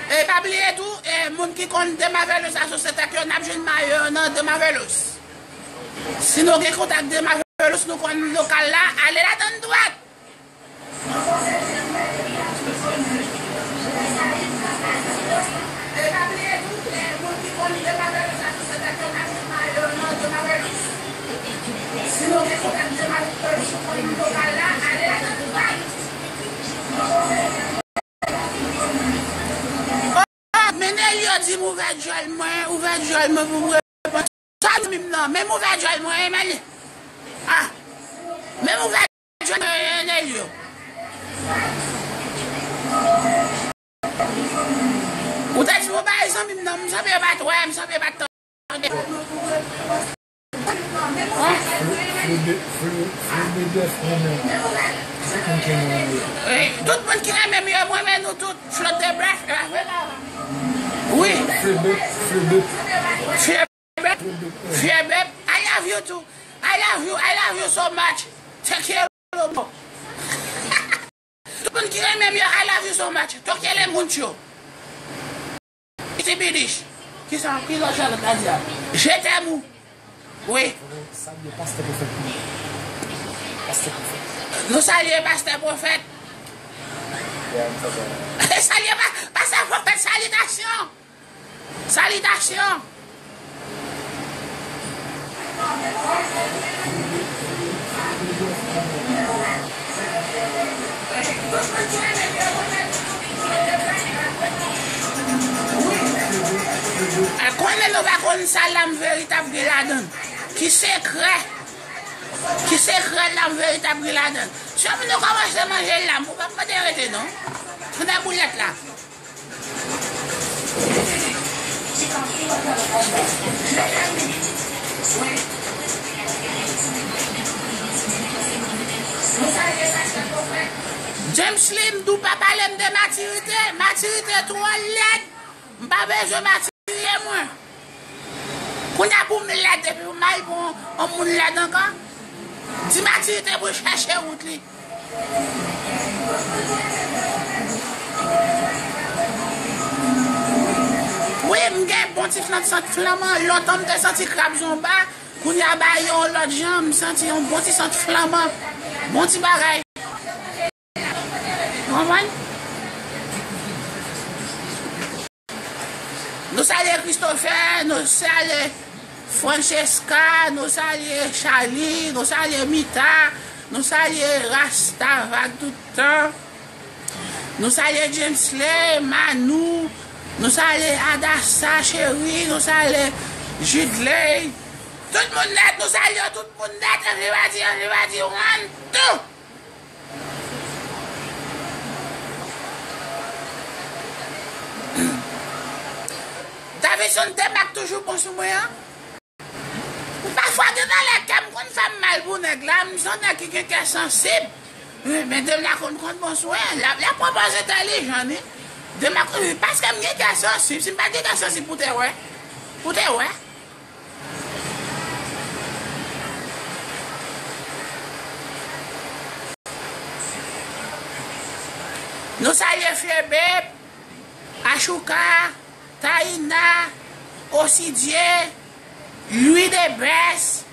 E pa bliye tou, e, moun ki konn Demavelous asosye tèk yo, n ap jwenn mayo yo nan Demavelous. Si nou gen kontak Demavelous, nou konn lokal la, ale ladann dwat. Men Nelio di m ouvè djòl mwen, ouvè djòl mwen pou m reponn. Sa zanmi m nan, men m ouvè djòl mwen, men li. Ah, men m ouvè djòl mwen, Nelio. Ou te di m ou bay zanmi m nan, m sanble yo pa t wè, m sanble yo pa t tande. Tout moun ki renmen m yo, mwen renmen nou tout. Flot de bref, e pa vre? Wi. Fyè bèp. Fyè bèp. I love you too. I love you. I love you so much. Te quiero. Tout moun ki renmen m yo, I love you so much. Te quiero mucho. Iti bidich. Ki sa, ki lòt jan lòt la di a? Je t'aime ou. Wi. Salye pastè pwofèt nou. Pastè pwofèt. Nou salye pastè pwofèt. Salye pa, pastè pwofèt, salitasyon. Salitasyon! Konnen nou pa konn sa lam veritab gen ladan l. Ki sekrè? Ki sekrè lam veritab gen ladan l? Si yon moun yo kòmanse manje lam, ou p ap mande rete non. Founen boulèt la. James Lee, m di w pa pale m de matirite. Matirite twò lèd. M pa bezwen matirite mwen. Kounye a pou m lèd epi pou m al pou yon moun lèd ankò? Di matirite pou l chèche wout li. Wi, m gen bon ti flan-, sant flanman. Lontan m te santi krab zonba. Kounye a ba yon lòt jan, m santi yon bon ti sant flanman. Bon ti bagay. Konprann? Nou salye Christopher, nou salye Francesca, nou salye Charlie, nou salye Mita, nou salye Rasta Vag tout tan. Nou salye Jamesley, Manou, nou salye Adassa Cheri, nou salye Judley. Tout moun nèt, nou salye tout moun nèt, everybody, everybody, one, two. Davidson Demak toujou bon sou mwen an. Ou pafwa gen nan lè kè m konn fè m mal pou nèg la, m se yon nèg ki gen kè sansib. Men Demak konn konn bon sou mwen, l ap, l ap pran pòz entèlijan li. Demak, paske m gen kè sansib, si m pa t gen kè sansib pou te wè, pou te wè. Nou salye Febe, Achouka, Taina, Osidye, Louis de Bès.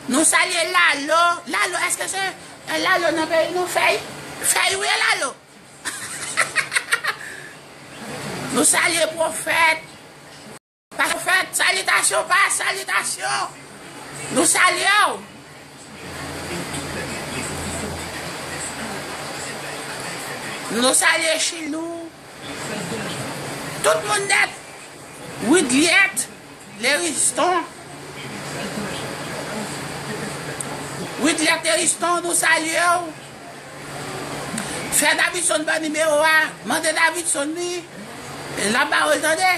Nou salye Lalo. Lalo, èske se, eh, Lalo nan peyi nou? Fèy? Fèy, wi, Lalo. Nou salye pwofèt. Pastè Fèt, salitasyon, pa salitasyon. Nou salye w. Nou salye Chilou. Tout moun nèt. Widliet, Leriston. Widliet Leriston, nou salye w. Fè Davidson ban nimewo a. Mande Davidson li. L ap ba w l tande.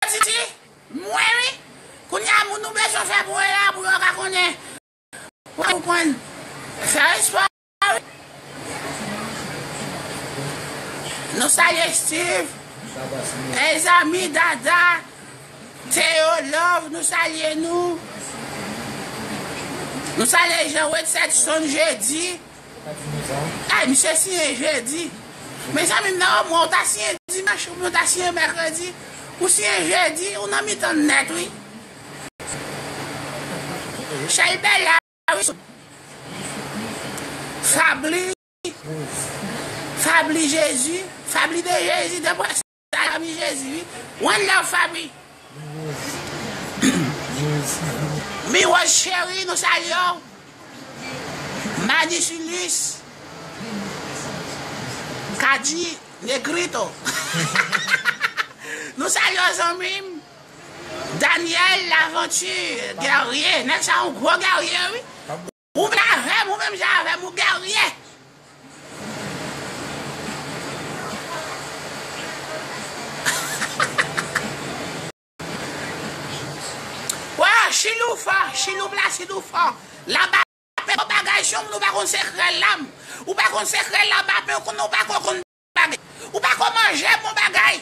Titi, mwen wi. Kounye a moun nou bezwen fè pou mwen la, pou yo ka konnen. Pou yo konn fè espò. Nou salye Steve, Ezami, Dada, Theo, Love, nou salye nou. Nou salye Jean Wetsetson Jedi. Ay, misye siyen Jedi. Mezanmi, m nan omwen, ou ta siyen dimanch, oubyen ou ta siyen mèkredi. Ou siyen Jedi, ou nan mitan nèt, wi. Chèlbè la, wi. Fabli. Fabli Jezi. Fabli de Jezi, de Fabli Jezi, wi. One love, Fabli. Miwòz cheri, nou salye w. Manisilis. Kadi Negrito. Nou salye w, zanmi m. Daniel Laventure, gèrye. Nèg sa yon gwo gèrye, wi. Ou menm avè m, ou menm jan avè m, ou gèrye. Wa, Chilou fò, Chilou Plasid ou fò. Labapen yon bagay, si yon moun ou pa konn sekrè lam. Ou pa konn sekrè labapen, ou konn, ou pa konn, konn bagay. Ou pa konn manje bon bagay.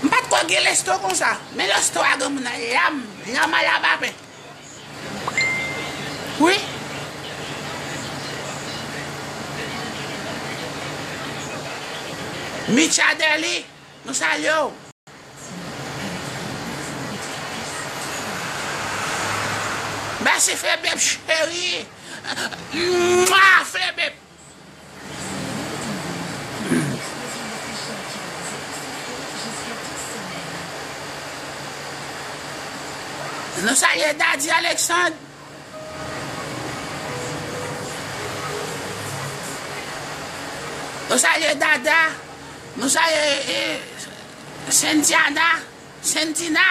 M pa t ko gen lesto konsa. Men lesto a granmoun nan, lam, lam a labapen. Wi. Micha Deli, nou salye w. Mèsi Flebep cheri. Mwa Flebep. Nou salye Daddy Alexandre. Nou salye Dada. Nou salye, eh, Sentiana, Sentina.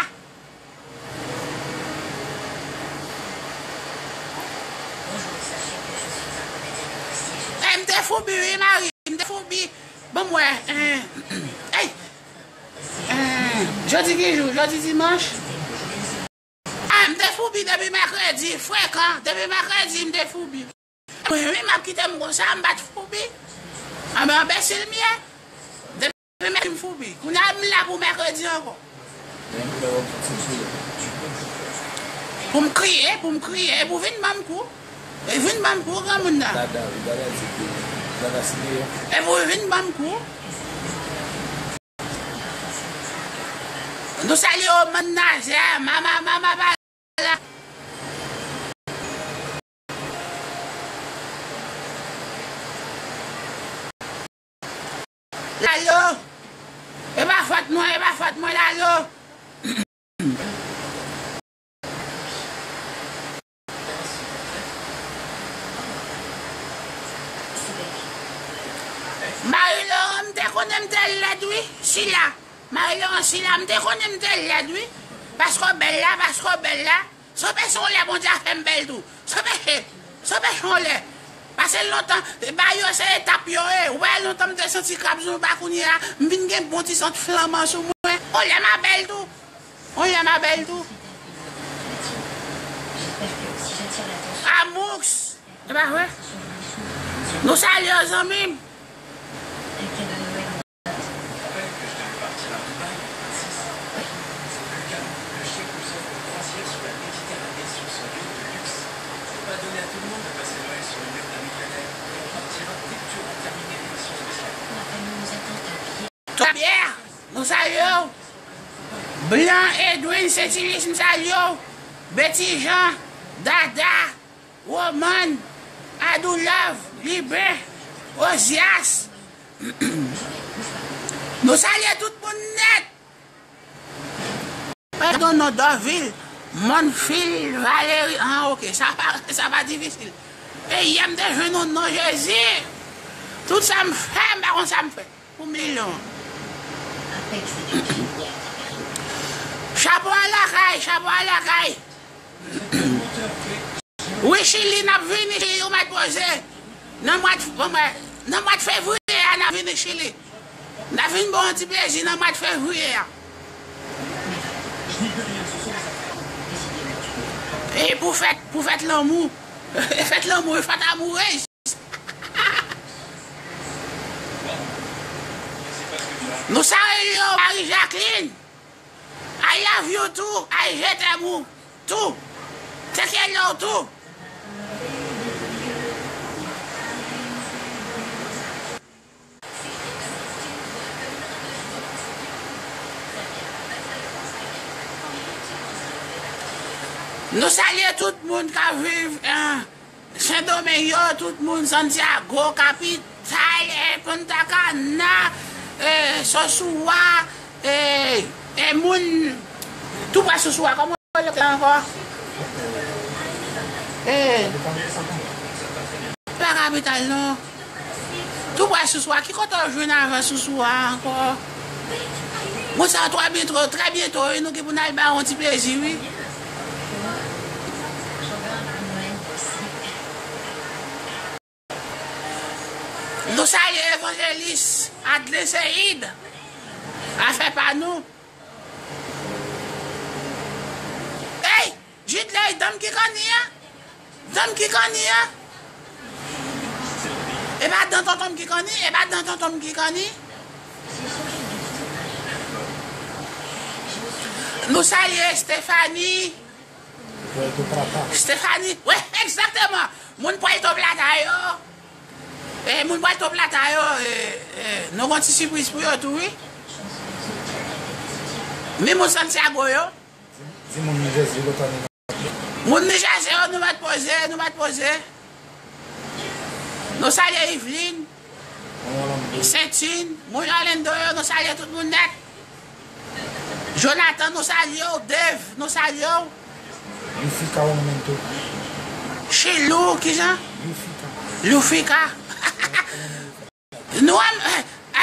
Eh, m te foubi wi, mari. M te foubi. Bon, mwen. Eh, ey. Eh, jodi ki jou? Jodi dimanch. Ah, m te foubi depi mèkredi. Frekan. Depi mèkredi, m te foubi. Mwen, wi, m ap kite m konsa, m pa t foubi. Anben, anbensil m ye. Depi mèkredi m foubi. Kounye a m la pou mèkredi ankò. Pou m kriye, pou m kriye, e pou vin ban m kou. E vin ban m kou, granmoun nan. E pou vin ban m kou. Nou salye w, mannajè, mama, mama, pa la. Lalo. E pa fòt mwen, e pa fòt mwen, Lalo. Marie Laurent, m te konnen m te lèd, wi, sila. Marie Laurent, sila, m te konnen m te lèd, wi. Paske w bèl la, paske w bèl la. Sanpeche yon lè Bondye a fè m bèl tou. Sanpeche, sanpeche yon lè. Pase lontan, ba yo se etap yo ye. Ou wè lontan m te santi krab zouba kounye a, m vin gen bon ti sant flanman sou mwen. Yon lè m a bèl tou. Yon lè m a bèl tou. Amours. E pa vre? Nou salye w, zanmi m. Pierre, nou salye w. Blan Edwin Sentilis, m salye w. Betty Jean, Dada, Roman, Adoulove, Liben, Ozias. Nou salye tout moun nèt. Padon non, Dòvil, Monnfil, Valeri, ah, ok, sa pa, sa pa difisil. E yè m te jwenn yon non, Jezi. Tout sa m fè, m pa konn sa m fè. Pou milyon. Chapo a lakay, chapo a lakay. Wi, Chili, n ap vini, Chili, ou mèt poze. Nan mwa, bon, mwen, nan mwa fevriye a, n ap vini, Chili. N ap vin ba w yon ti plezi nan mwa fevriye a. E pou fèt, pou fèt lanmou. Fèt lanmou, fèt amourez. Nou salye w, Marie Jacqueline. I love you too. I hate you too. Take care of you too. Nou salye tout moun k ap viv, eh, Sendomeng yo, tout moun, Santiago, kapital, eh, Punta Cana, eh, Sosua, eh, eh, moun tou prè Sosua, kòman yo rele ankò? Eh, pa kapital non. Tou prè Sosua, ki kote w jwenn avan Sosua ankò? Moun sa yo trè byento, trè byento, wi, nou gen pou n al ba yo yon ti plezi, wi. Nou salye evanjelis Adlin Seid. Afè pa nou. Ey! Jidley, danm ki kanni a? Danm ki kanni a? E pa dan tonton m ki kanni? E pa dan tonton m ki kanni? Nou salye Stephanie. Puerto Plata. Stephanie, wi, egzakteman. Moun Puerto Plata yo. E moun Puerto Plata yo, e, e, nou gon ti sipriz pou yo tou, wi. Menm moun Santiago yo. Di moun New Jersey, Lotani. Moun Nijaze yo, nou mèt poze, nou mèt poze. Nou salye Yveline, Sentin, moun Orlando yo, nou salye tout moun nèt. Jonathan, nou salye w. Dave, nou salye w. Yufika, ou menm tou. Chilou, kijan? Yufika. Yufika. Nou, I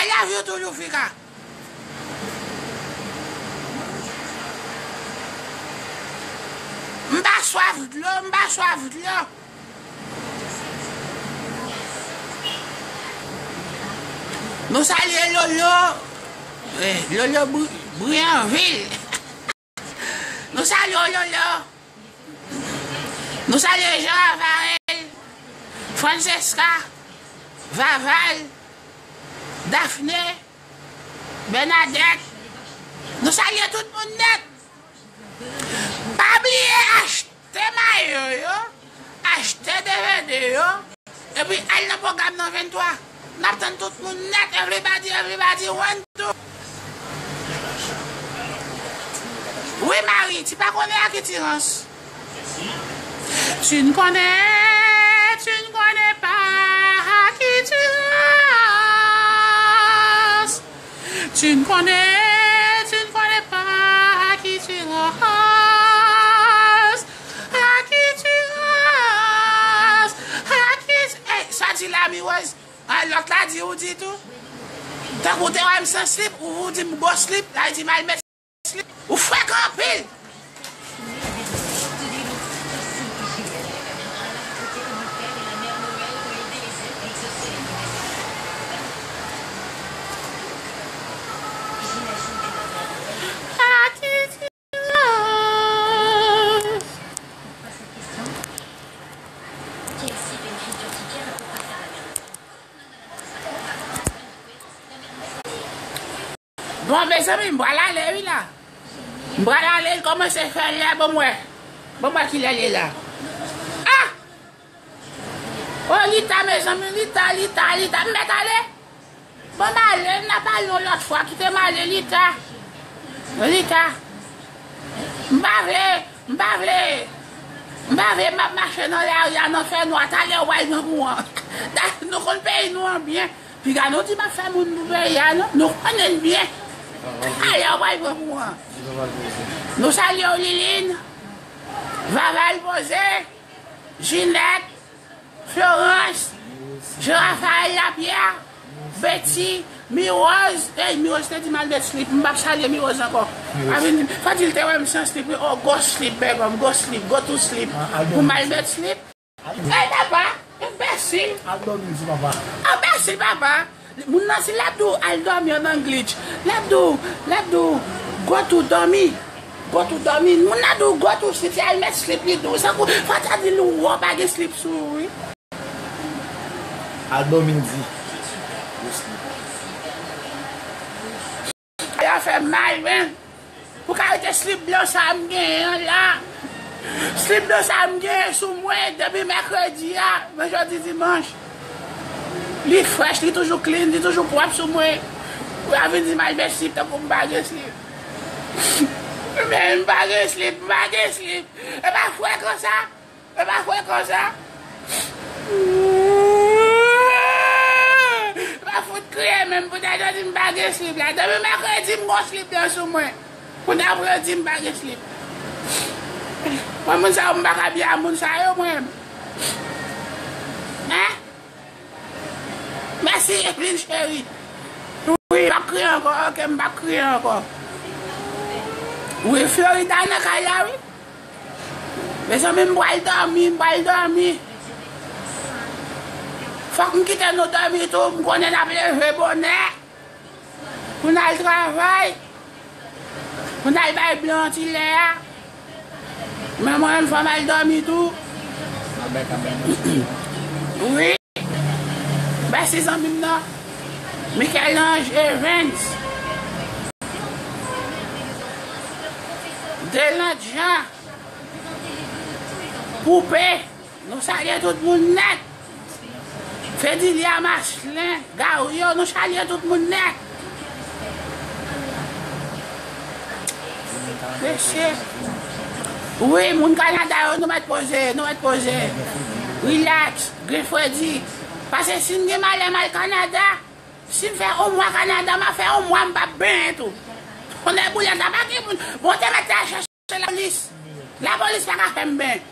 love you too, Yufika. M pa swaf dlo, m pa swaf dlo. Nou salye Lolo, eh, Lolo Bri-, Brianville. Nou salye Lolo. Nou salye Jean Rafael, Francesca, Vaval, Daphné, Bernadette. Nou salye tout moun nèt. Pa bliye achte mayo yo, achte D V D yo, epi al nan pwogram nan venntwa. N ap tann tout moun nèt, everybody, everybody, one, two. Wi, Mari, ti pa konnen akitirans. Tu ne connais, tu ne connais pas akitirans. Tu ne connais, tu ne connais pas à qui tu roses. À qui tu roses. À qui tu... Ey, sa di la, Miwòz. Ah, lòt la di ou di tou. Tankou w te wè m san slip, ou, ou di m gwo slip, la di m al met slip. Ou frekan anpil. Bon, mezanmi, m pral ale, wi, la. M pral ale, l kòmanse fè lè, ban m wè. Ban m wè kilè l ye la. Ah! Oh, Lita, mezanmi, Lita, Lita, Lita, m mèt ale. Ban m ale, n ap pale yon lòt fwa, kite m ale, Lita. Lita. M pa vle, m pa vle, m pa vle m ap mache nan lari a nan fènwa, talè w pral pran kouran. Nou konn peyi nou an byen. Piga nou di m ap fè moun pou peyi a, non? Nou konnen l byen. Talè w pral pran kouran. Nou salye w, Liline, Vaval Poze, Jinèt, Florence, Jean Raphaël Lapierre, Betty, Miwòz. Ey, Miwòz te di m al met slip. M p ap salye Miwòz ankò. Miwòz. A vin di m, Fadil te wè m san slip, wi. Oh, gwo slip, bègòm, gwo slip, go to sleep. Pou m al met slip. Ey, papa, enbesil. Al dòmi, di papa. Enbesil, papa. Moun nan, si l ap di w al dòmi an English, l ap di w, l ap di w, go to dòmi. Go to dòmi. Moun nan di w go to sleep, se al met slip li di w. Tankou, fò w ta di l ou pa gen slip sou ou, wi. Al dòmi, l di. Go sleep. Ay, afè mal, men. Pou kalite slip blan sa m genyen an la. Slip blan sa m genyen sou mwen depi mèkredi a, men jodi dimanch. Li frèch, li toujou clean, li toujou pwòp sou mwen. Ou a vin di m al met slip tankou m pa gen slip. Men m pa gen slip, m pa gen slip. E pa frekan sa. E pa frekan sa. E pa fout kriye menm, poutèt yo di m pa gen slip la. Depi mèkredi m gon slip blan sou mwen. Kounye a pou yo di m pa gen slip. Mwen moun sa yo m pa ka byen a moun sa yo mwen. Hein? Mèsi, Evelyn cheri. Wi, m p ap kriye ankò, ok, m p ap kriye ankò. Wi, Florida nan kay la, wi. Mezanmi, m pral dòmi, m pral dòmi. Fòk m kite nou dòmi tou, m konnen n ap leve bonè. Pou n al travay. Pou n al bay blan ti lè a. Men mwen menm, fò m al dòmi tou. Wi. Mèsi zanmi m nan. Michel-Ange Evans. Deland Jean. Poupe. Nou salye tout moun nèt. Fedilia Marcelin, Gario, nou salye tout moun nèt. Mesye. Wi, moun Kanada yo, nou mèt poze, nou mèt poze. Relax, gen fredi. Paske si m gen malè m al Kanada, si m fè yon mwa Kanada, m ap fè yon mwa m p ap benyen tou. Tonnè boulèt la, pa gen moun. Bon, te mèt al chèche lapolis. Lapolis pa ka fè m benyen.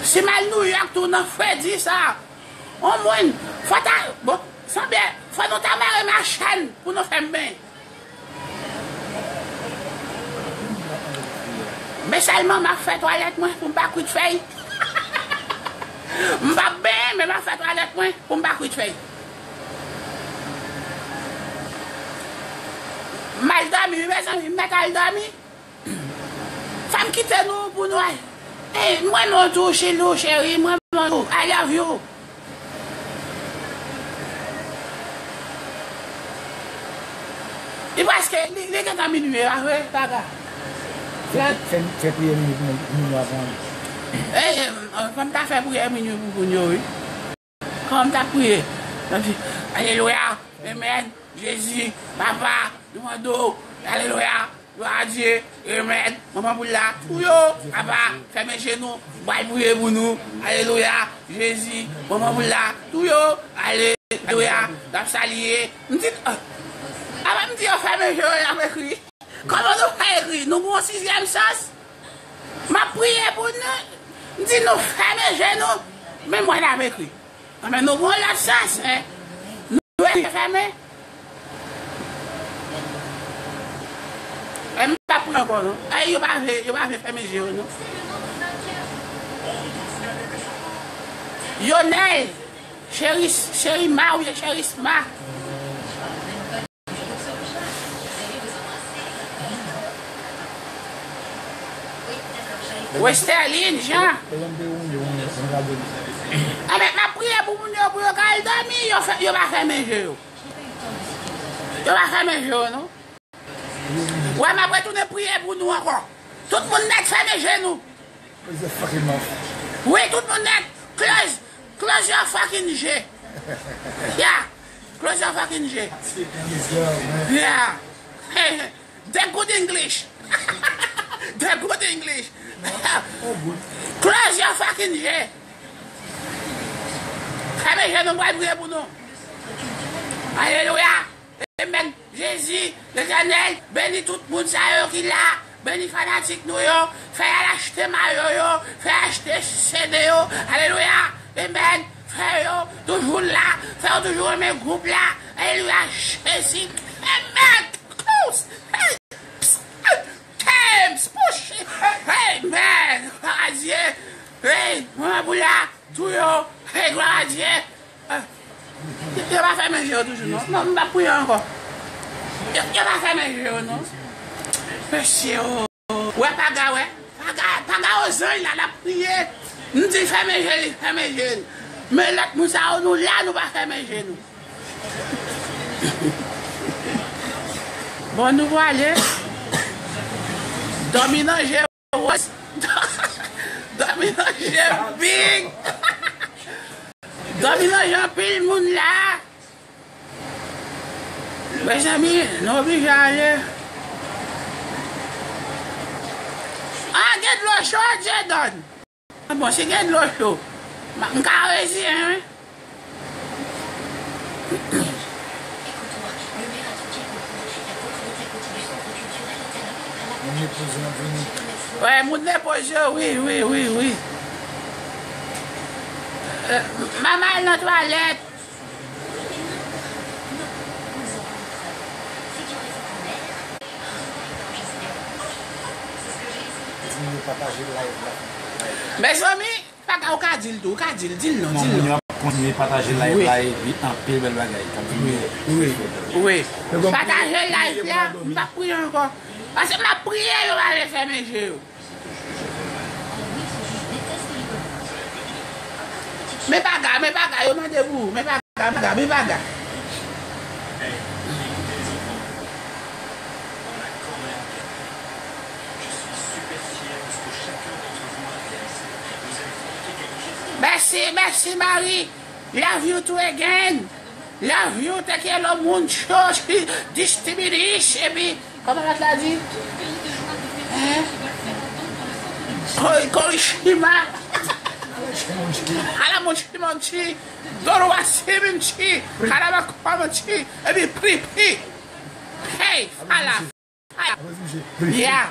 Si m al Nouyòk tou nan fredi sa, yon moun, fò ta, bon, sanble, fò nou ta mare m a chèn pou nou fè m benyen. Men sèlman m ap fè twalèt mwen pou m pa kwit fèy. M p ap benyen, men m ap fè twalèt mwen pou m pa kwit fèy. M al dòmi, wi, mezanmi, m mèt al dòmi. Fò m kite nou pou nou al. Ey, m renmen w tou, Chilou, cheri, m renmen w tou. I love you. Li prèske, li, li gentan minui, pa vre, Paga? Fè, fè, fè priyè minui pou nou, pou nou avan. Ey, fò m ta fè priyè minui pou moun yo, wi. Kòman m t ap priye? M ap di, alelouya, amèn, Jezi, Papa, nou mande w, alelouya, glwa a Dye, amèn, manman boul la, tou yo, Papa, fèmen je nou, m pral priye pou nou, alelouya, Jezi, manman boul la, tou yo, alelouya, n ap salye, m di, ah, avan m di yo fèmen je yo, y ap ekri. Kòman nou fè ekri? Nou gon sizyèm sans? M ap priye pou nou, m di nou fèmen je nou, men mwen n ap ekri. Anben, nou gon lòt sans, en. Nou ekri fèmen. E m pa priye ankò, non. Ay, yo pa vle, yo pa vle fèmen je yo, non. Yonèl, Cheris, Cherima oubyen Cherisma. Westerline Jean. Anben, m ap priye pou moun yo, pou yo ka al dòmi, yo fè, yo pa fèmen je yo. Yo pa fèmen je yo, non. Wè, m ap retounen priye pou nou ankò. Tout moun nèt fèmen je nou. Close your fucking mouth. Wi, tout moun nèt. Close, close your fucking je. Yeah. Close your fucking je. Yes, girl, man. Yeah. The good English. The good English. Oh, good. Close your fucking je. Fèmen je nou, m pral priye pou nou. Alelouya. Amen. Jezi, Letènèl, beni tout moun sa yo ki la. Beni fanatik nou yo. Fè y al achte mayo yo. Fè y achte C D yo. Alelouya. Amen. Fè yo toujou la. Fè yo toujou renmen gwoup la. Alelouya. Jezi. Amen. Close. Hey. Psst. Hey. James. Push. Amen. Glwa a Dye. Hey. Manman pou la. Tou yo. Hey. Glwa a Dye. Ah. Yo pa fèmen je yo toujou, non. Non, m pa priye ankò. Yo, yo pa fèmen je yo, non. Mesye, oh. Wè, Paga, wè. Paga, Paga, o zanj la, l ap priye. M di fèmen je li, fèmen je l. Men lòt moun sa yo, nou la, nou pa fèmen je nou. Bon, nou prale. Dòmi nan je. Dòmi nan je big. Dòmi nan je anpil moun la. Mezanmi, nou oblije ale. Ah, gen dlo cho, Dieudonne. Bon, si gen dlo cho, m ka reziyen, wi. Moun Lepoz yo ap vini. Wè, moun Lepoz yo, wi, wi, wi, wi. Euh, manman al nan twalèt. Kontinye pataje live la. Mezanmi, Paga, ou ka di l tou, ou ka di l, di l non, di l non. Moun yo ap kontinye pataje live la, epi anpil bèl bagay k ap vini. Wi, wi. Pataje live la, m p ap priye ankò. Paske m ap priye, yo pa vle fèmen je yo. Men Paga, men Paga, yo mande pou ou, men Paga, men Paga, men Paga. Mèsi, mèsi, Marie. Love you too again. Love you, te quiero mucho, distibidis, epi, kòman lòt la di? Hein? Kori-, Korishima. Haramonchi Monchi. Doro Wasiminchi. Karabakamanchi. Epi Pri Pri. Hey, fala. Yeah.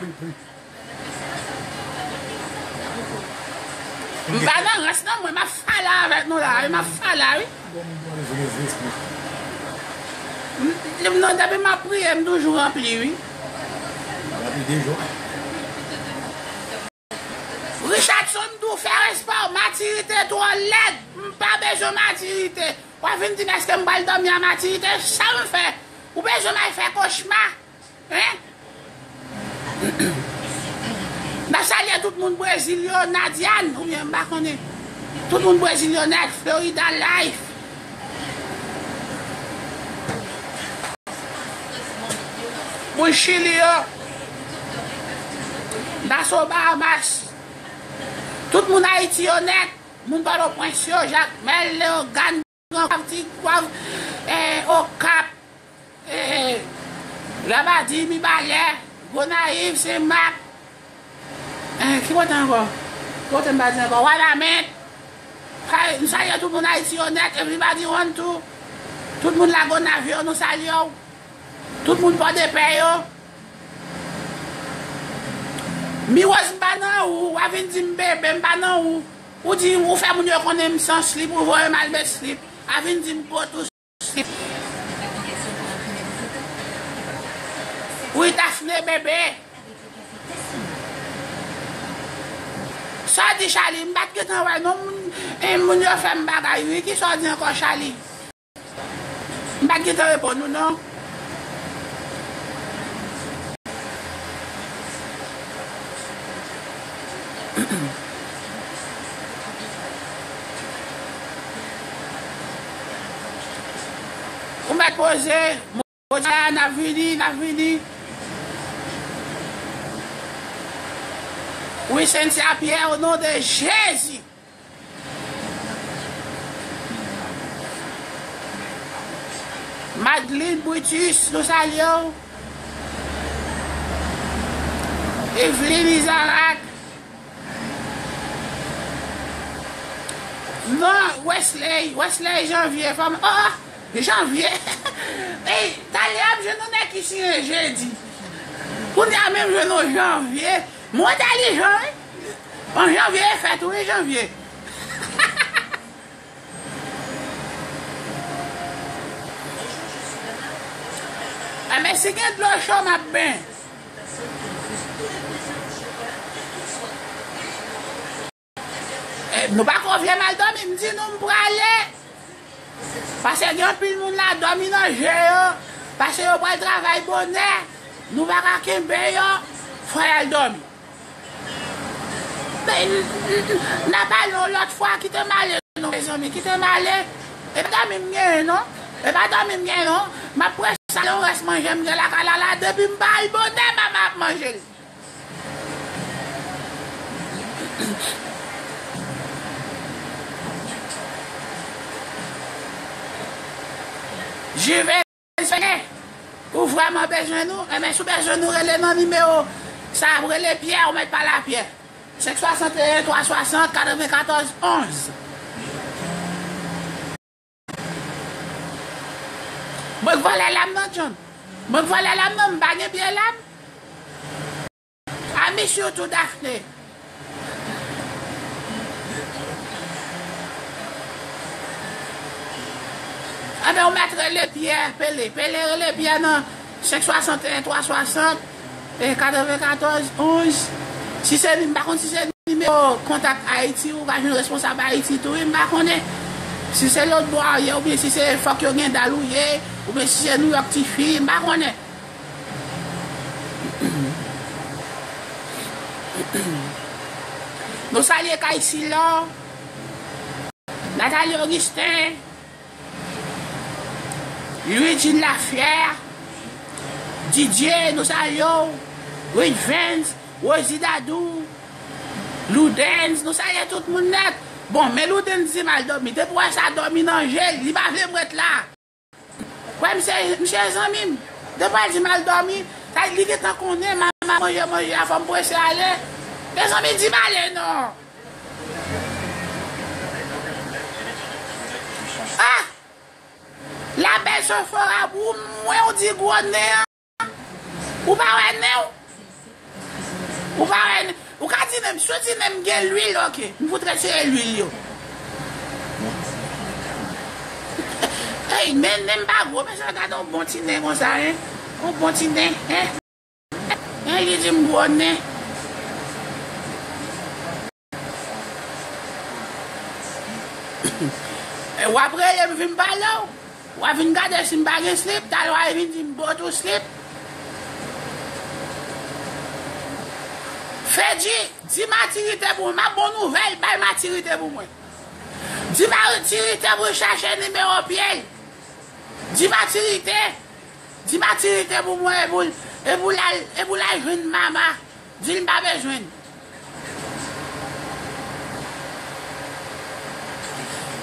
M pa nan rans nan, mwen, m ap fala avèk nou la, wi, m ap fala, wi. M, m, non, depi m ap priye, m toujou ranpli, wi. Richardson tou fè respè w, matirite twò lèd, m pa bezwen matirite. W ap vin di m èske m pral dòmi a matirite, sa m fè? Ou bezwen m al fè kochma? Hein? M ap salye tout moun Brezil yo, Nadiane, oubyen m pa konnen. Tout moun Brezil yo nèt, Florida Life. Moun Chili yo. Nassau, Bahamas. Tout moun Ayiti yo nèt. Moun Pòtoprens yo, Jakmèl, Leyogàn, Gran Kwav, Ti Kwav, eh, Okap, eh, Labadi, Mibalè, Gonayiv, Senmak, eh, ki kote ankò? Ki kote m pa di ankò? Wanament. Kay, m salye tout moun Ayiti yo nèt, everybody one two. Tout moun Lagonav yo, nou salye w. Tout moun Pòdepè yo. Miwòz, m pa nan ou, w a vin di m bebe, m pa nan ou. Ou di, ou fè moun yo konnen m san slip, ou voye m al met slip. A vin di m po tou slip. Wi, Daphné bebe. Sa w di, Charlie? M pa t gentan wè non, moun, e, moun yo fè m bagay, wi. Ki sa w di ankò, Charlie? M pa t gentan reponn ou non. Ou mèt poze, jodi a, n ap vini, n ap vini. Wi, Cynthia Pierre, o non de Jezi. Madeline Brutus, nou salye w. Eveline Isaac. Non, Wesley, Wesley Janvier, fanm, oh, oh, Janvier. Ey, talè a m jwenn yon nèg ki siyen Jedi. Kounye a menm jwenn yon Janvier. Mwen entèlijan, wi. An Janvier e fèt, wi, Janvier. Enben, si gen dlo cho, m ap ben. E, nou pa konfye m al dòmi, m di nou m prale. Paske gen anpil moun la dòmi nan je yo. Paske yo pral travay bonè. Nou pa ka kenbe yo. Fò y al dòmi. Men, n, n, n a pale yon lòt fwa, kite m ale non, mezanmi, kite m ale. E pa dòmi m genyen non. E pa dòmi m genyen non. M ap prese ale yon rès manje m gen lakay la la, depi m pa al bonè, m ap manje l. Jive, ou vrèman bezwen nou? Enben, si w bezwen nou, rele nan nimewo sa a, rele Pyè, ou mèt pale a Pyè. Senk swasanteyen twa swasant katrevenkatòz onz. Mwen k vòlè lam nan, John. Mwen k vòlè lam nan, m pa gen pye lam. I miss you too, Daphné. Enben, ou mèt rele Pyè, Pele. Pele rele Pyè nan senk swasanteyen twa swasant, e katrevenkatòz onz. Si se li, m pa konn si se nimewo kontak Ayiti, ou ka jwenn responsab Ayiti tou, wi, m pa konnen. Si se lòt bò a ye, oubyen si se fòk yo gen dal ou ye, oubyen si se Nouyòk tifi, m pa konnen. Nou salye Kay Silò, Nathalie Augustin, Louis Jean Lafière, Didier, nou salye w, Rich Vens, Rosie Dadou, Loudens, nou salye tout moun nèt. Bon, men Loudens di m al dòmi. Depi w wè sa dòmi nan je l, li pa vle m ret la. Wè, misye, misye zanmi m. Depi w al di m al dòmi, sa li gentan konnen m ap manje manje a, fò m prese ale. Mezanmi, di m ale non. Ah! Labèl Sofora, pou mwen ou di gwo nen an. Ou pa wè nen w? Ou pa wè nen? Ou ka di nen m, si w di nen m gen lwil, oke. M fout retire lwil yo. Ey, men nen m pa gwo, men sa gade yon bon ti nen konsa, en. Yon bon ti nen, en. En, li di m gwo nen. E w ap rele m vin pale w. W ap vin gade si m pa gen slip, talè w a vin di m bòt ou slip. Fedji, di Matirite pou mwen. M ap bon nouvèl, bay Matirite pou mwen. Di Matirite pou l chache nimewo pye l. Di Matirite. Di Matirite pou mwen, e pou l, e pou l al, e pou l al jwenn Mama. Di l m pa bezwen l.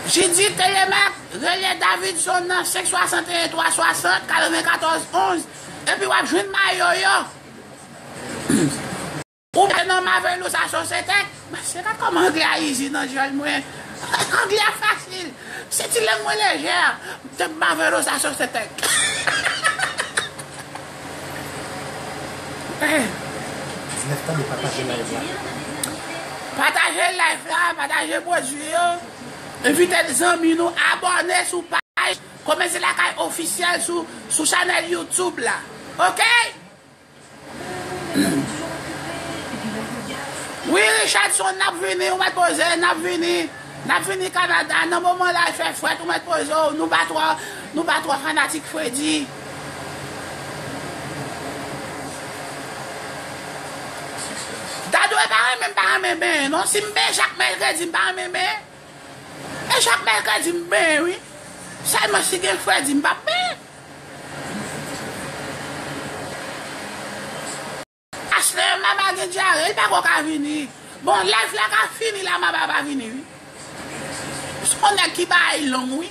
Jidit Telemaque, rele Davidson nan senk swasanteyen twa swasant katrevenkatòz onz, epi w ap jwenn mayo yo. Oubyen nan Marvelous Associates. Mesye, gad kòman anglè a easy nan dyòl mwen. Anglè a fasil. Se ti lang mwen lejè. The Marvelous Associates. Eh. Nèf, tande, pataje live la. Pataje live la, pataje pwodui yo. Envite zanmi nou abòne sou paj Komedi Lakay Ofisyèl sou, sou chanèl YouTube la. Oke? Wi, Richardson, n ap vini, ou mèt poze, n ap vini. N ap vini Kanada. Nan moman la, l fè frèt, ou mèt poze w. Nou pa twò, nou pa twò fanatik Fredi. Dadou, e pa renmen m pa renmen benyen, non. Si m benyen chak mèkredi, m pa renmen benyen. E chak mèkredi, m benyen, wi. Sèlman si gen Fredi, m p ap benyen. Ashley, Mama gen dyare, li pako ka vini. Bon, live la ka fini la, Mama pa vini, wi. Se yon nèg ki bay long, wi.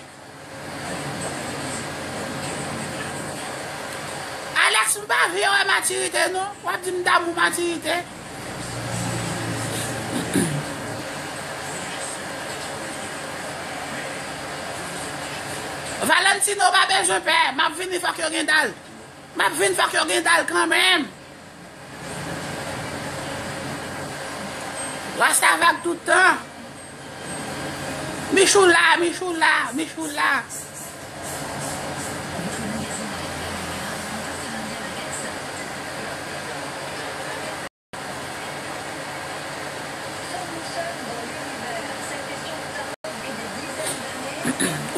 Alex, m pa vle wè Matirite, non. W ap di m damou Matirite. Valentino pa bezwen pè. M ap vini, fòk yo gen dal. M ap vin, fòk yo gen dal kanmenm. Rasta vag tout tan. Michou la, Michou la, Michou la.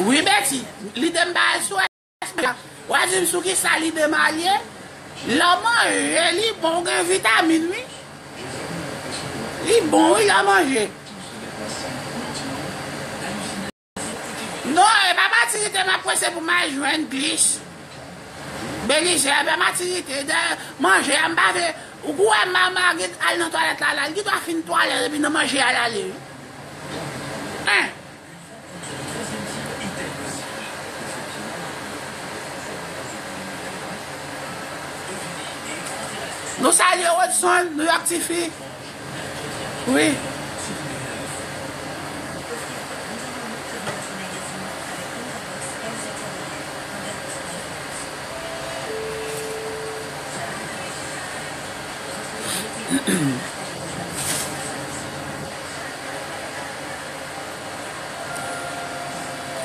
Wi, Betty, lide m ba sou W a di m sou kisa lide m al ye? Lè w manje, li bon, gen vitamin, wi. Li bon, wi, lè w manje. Non, e pa Matirite m ap prese pou m al jwenn glis. Belize, e pa Matirite, dè manje a, m pa vle, ou wè Mama gen al nan twalèt la, la, li dwa fin twalèt epi nan manje a l ale, wi. Hein? Nou salye Rodson, New York Tifi. Wi.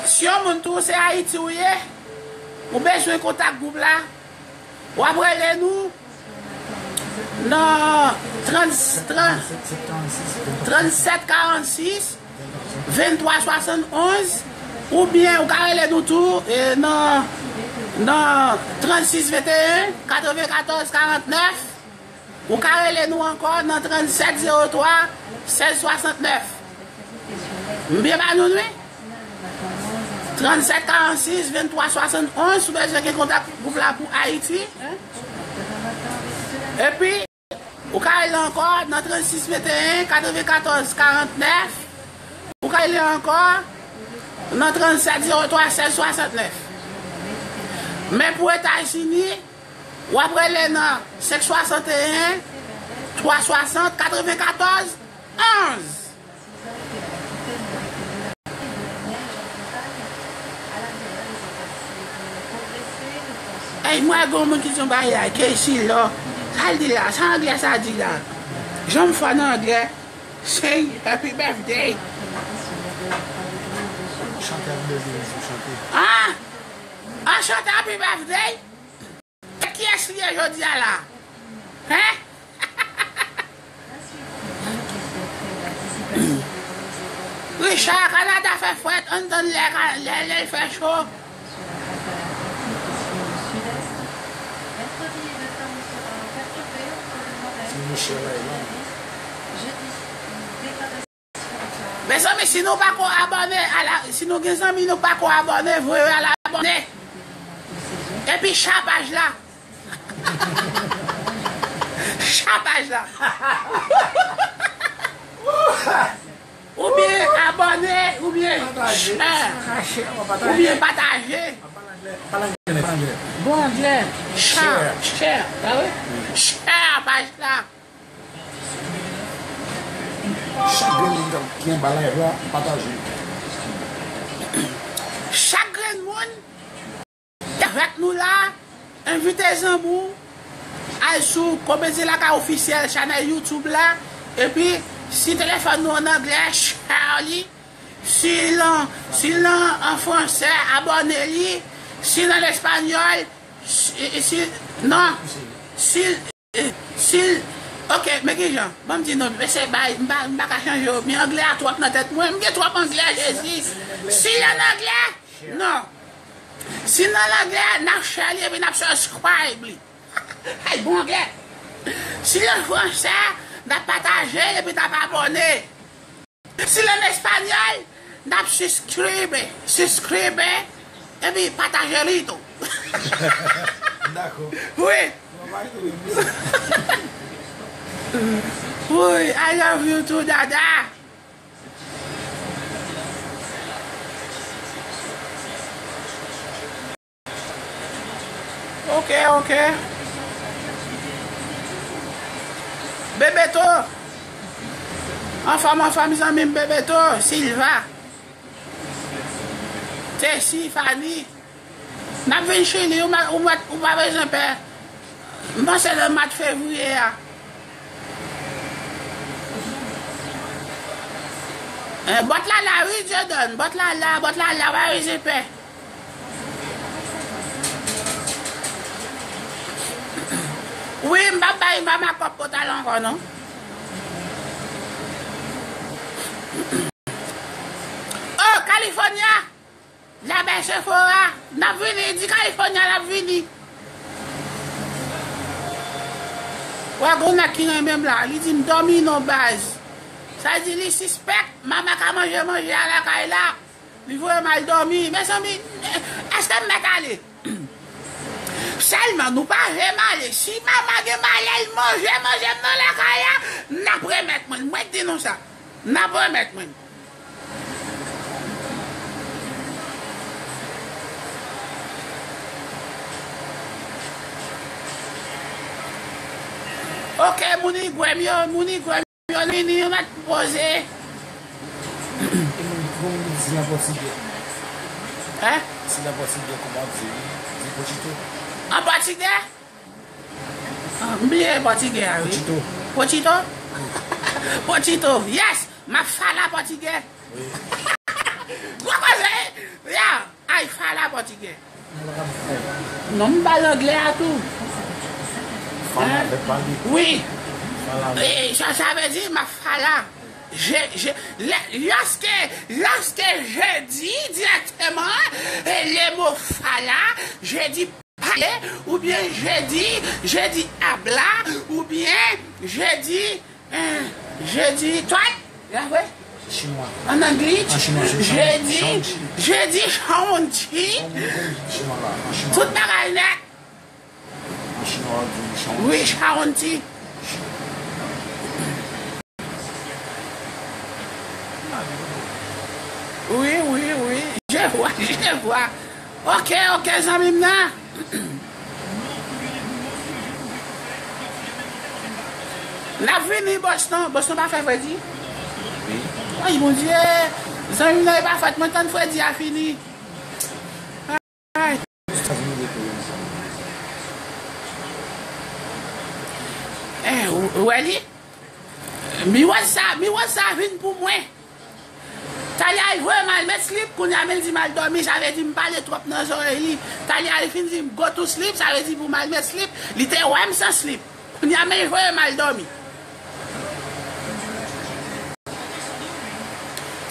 Si yon moun tou se Ayiti ou ye, ou bezwen kontak gwoup la, w ap rele nou nan trant, trant, trannsèt karannsis, venntwa swasannonz, oubyen ou ka rele nou tou, e, nan, nan trannsis venteyen, katrevenkatòz karantnèf. Ou ka rele nou ankò nan trannsèt zewo twa, sèz swasantnèf. M byen ba nou, wi? Trannsèt karannsis, venntwa swasannonz, si w bezwen gen kontak gwoup la pou Ayiti. Epi, ou ka rele ankò nan trannsis venteyen, katrevenkatòz karantnèf. Ou ka rele ankò nan trannsèt zewo twa, sèz swasantnèf. Men pou Etazini, w ap rele nan senk swasanteyen, twa swasant katrevenkatòz onz. Ey, m wè gen yon moun ki di yon bagay la, Keysi Lò. Sa l di la? Sa anglè sa di la? Jan m fò nan anglè. Say happy birthday. Chante happy birthday, chante. Ah! An chante happy birthday? Kiyès li ye jodi a la? Hein? Richard, Kanada fè frèt, ann tann lè, lè, lè l fè cho. Ti Michel la, e la. Mezanmi, si nou pa ko abòne, a la, si nou gen zanmi nou pa ko abòne, voye yo al abòne. Epi share paj la. Share paj la. Oubyen abòne, oubyen share. Oubyen pataje. Bon anglè. Share, share, pa vre? Share paj la. Chak grenn moun k ap gen ba live la, pataje. Chak grenn moun ki avèk nou la, envite zanmi w al sou Komedi Lakay Ofisyèl, chanèl YouTube la, epi si telefòn nou an anglè, share li, si l an, si l an, an fransè, abòne li, si l an espanyòl, si, si, non, si, Eh, si l, oke, men kijan? Ban m di non, mesye bay, m pa, m pa ka chanje yo. Men anglè a twòp nan tèt mwen. M gen twòp anglè, Jezi. Si l an anglè, non. Si l an anglè, n ap share li epi n ap subscribe li. Ay, bon anglè. Si l an fransè, n ap pataje l epi n ap abòne. Si l an espanyòl, n ap subscribe, subscribe, epi pataje li tou. Dakò. Wi. Wi, I love you too, dada. Ok, ok. Bebeto. Anfòm, anfòm, zanmi m, Bebeto, Silva. Tesi, Fani. N ap vin Chili, ou, ma- ou, mèt- ou pa bezwen pè. M panse nan mwa fevriye a. Eh, bòt la la, wi, Jordan. Bòt la la, bòt la la, pa bezwen pè. Wi, m p ap bay Mama kòb potal ankò, non. Oh, California! La bèl Sephora! N ap vini, di California n ap vini. Wè, gon nèg ki renmen m la, li di m dòmi non baz. Sa di li sispèk, Mama ka manje manje a lakay la. Li voye m al dòmi. Mezanmi, èske m mèt ale? Sèlman, nou pa janm ale. Si Mama gen malè, l manje manje m nan lakay la, n ap remèt mwen. Mwen k di nou sa. N ap remèt mwen. Ok, moun Igwèm yo, moun Igwèm. Yo vini, yo mèt poze. E moun, moun di an pòtigè. Hein? Si l an pòtigè, kòman w di? Di pochito. An pòtigè? Ah, m bliye pòtigè a, wi. Pochito. Pochito? Pochito, yes! M ap fala pòtigè. Wi. Gwo koze, ya! Ay, fala pòtigè. Non, m pale anglè a tou. Fala, hein? Wi. Fala. E, sa, sa vle di, m ap fala. Je, je, lè, lòske, lòske je di dirèkteman, e, le mo fala, je di pale, oubyen je di, je di habla, oubyen je di Eh, je di, toi, la vre? Chinwa. An anglè? An chinwa, se je di, Shang-chi. Je di Shang-chi. Chinwa la, an chinwa. Tout bagay nèt. An chinwa, w ap di Shang-chi. Wi, Shang-chi. Wi, wi, wi. Je vwa, je vwa. Ok, ok, zanmi m nan. N ap vini, bòs lan. Bòs lan pa fè fredi? Ay, Bondye. Zanmi m nan, e pa fèt mwen tann fredi a fini. Ay. Eh, ou, ou wè li? Miwòz sa, miwòz sa vin pou mwen. Talè a l voye m al met slip, kounye a men l di m al dòmi, sa vle di m pale twòp nan zòrèy li. Talè a l fin di m go to sleep, sa vle di pou m al met slip, li te wè m san slip. Kounye a men l voye m al dòmi.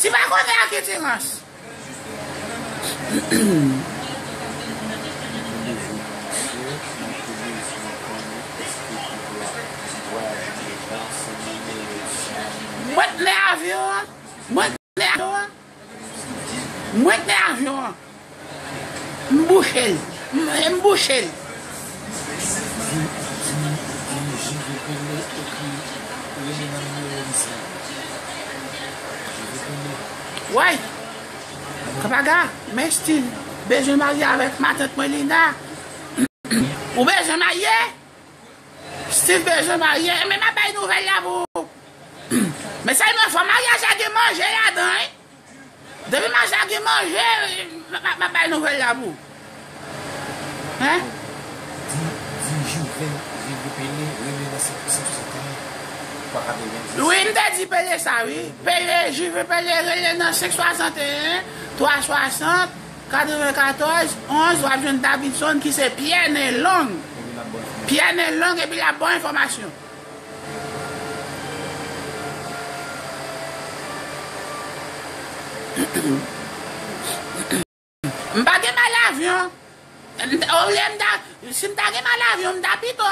Ti pa konnen ak itirans. Mwen t nan avyon an. Mwen t nan avyon an. Mwen t nan avyon an. M bouche l. M, m bouche l. Way. Kapaga, men Steve bezwen marye avèk matant mwen Lina. Ou bezwen marye? Steve bezwen marye. Men m ap bay nouvèl la pou ou. Men sèlman fò maryaj la gen manje ladan, wi. Depi maryaj la gen manje, m ap, m ap bay nouvèl la pou ou. Hein? Di, di Juven, Juven Pele, rele nan senk san swasannteyen, twa katrevenndis. Wi, m te di Pele sa, wi. Pele, Juven Pele, rele nan senk swasanteyen, twa swasant, katrevenkatòz, onz, w ap jwenn Davidson ki se pyè nen long. Pyè nen long epi l ap ba w enfòmasyon. M pa gen mal avyon. M ta, olye m ta, si m ta gen mal avyon, m ta pito,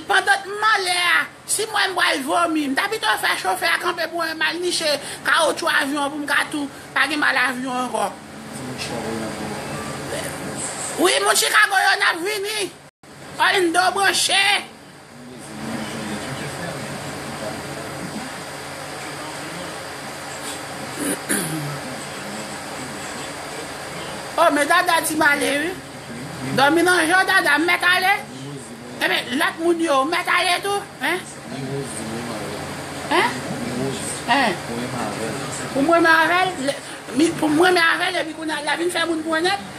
pandan m anlè a, si m wè m pral vomi, m ta pito fè chofè a kanpe pou mwen, m al niche kawoutchou avyon an pou m ka tou pa gen mal avyon ankò. Wi, moun Chicago yo, n ap vini. Orlando branche. Oh, men Dada di m ale, wi. Dòmi nan je w, Dada, m mèt ale. Ebyen, lòt moun yo, w mèt ale tou, hein? Hein? Hein? Pou m renmen avè l, lè, mi, pou m renmen avè l, epi kounye a, l a vin fè moun pwennèt.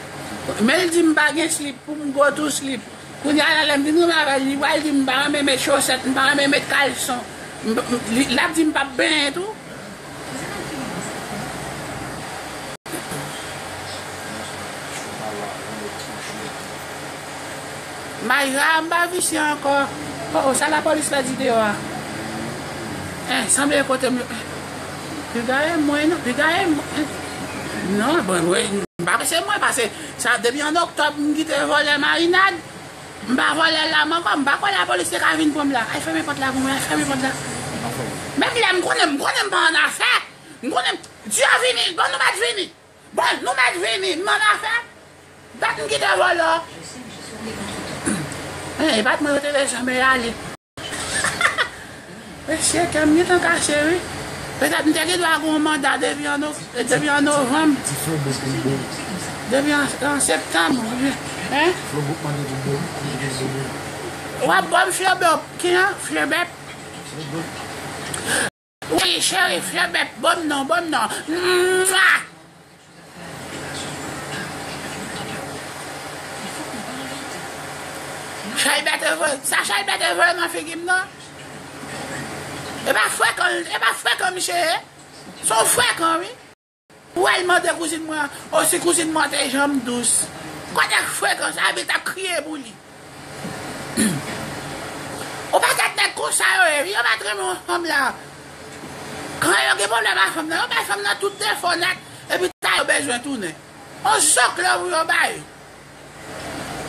Men l di m pa gen slip, pou m go to sleep. Kounye a la, lè m vin renmen avè l, li pral di m pa renmen met chosèt, m pa renmen met kalson. M, m, li, l ap di m p ap benyen tou. Mayra, m pa visye ankò. Oh, oh, sa lapolis pèdi deyò a? Eh, sanble kote m yo. Piga e mwen, non, piga e mwen. Non, bon, wi, m pa panse mwen, paske sa, depi an oktòb, m kite vòlè marinad. M pa vòlè l la m ankò, m pa kwè lapolis te ka vin pran m la. Ay, fèmen pòt la pou mwen, ay, fèmen pòt la. Menm lè m konnen, m konnen m pa annafè. M konnen, Dye vini, bon, nou mèt vini. Bon, nou mèt vini, m annafè. Dat m kite vòlò. Eh, e pa t mwen yo te bezwen, men ale. Mesye, kè m gentan kase, wi. Petèt m te gen dwa gen yon manda depi an no-, depi an novanm. Depi an, an septanm, wi. Hein? W ap ban m Flebèp. Ki an? Flebèp. Wi, cheri, Flebèp, ban m non, ban m non. Mwa! Chalbè te voye, sa Chalbè te voye nan figi m nan? E pa frekan, e pa frekan misye ye. Se yon frekan, wi. Ou wè l mande kouzin mwen an, o si kouzin mwen an te janm dous. Kote frekan sa, epi l t ap kriye pou li. Yon pakèt nèg konsa yo ye, wi, yo pa t renmen yon fanm la. Kan yo gen pwoblèm ak fanm nan, yo bay fanm nan tout defo nèt, epi ta yo bezwen tounen. On zòklè pou yo bay.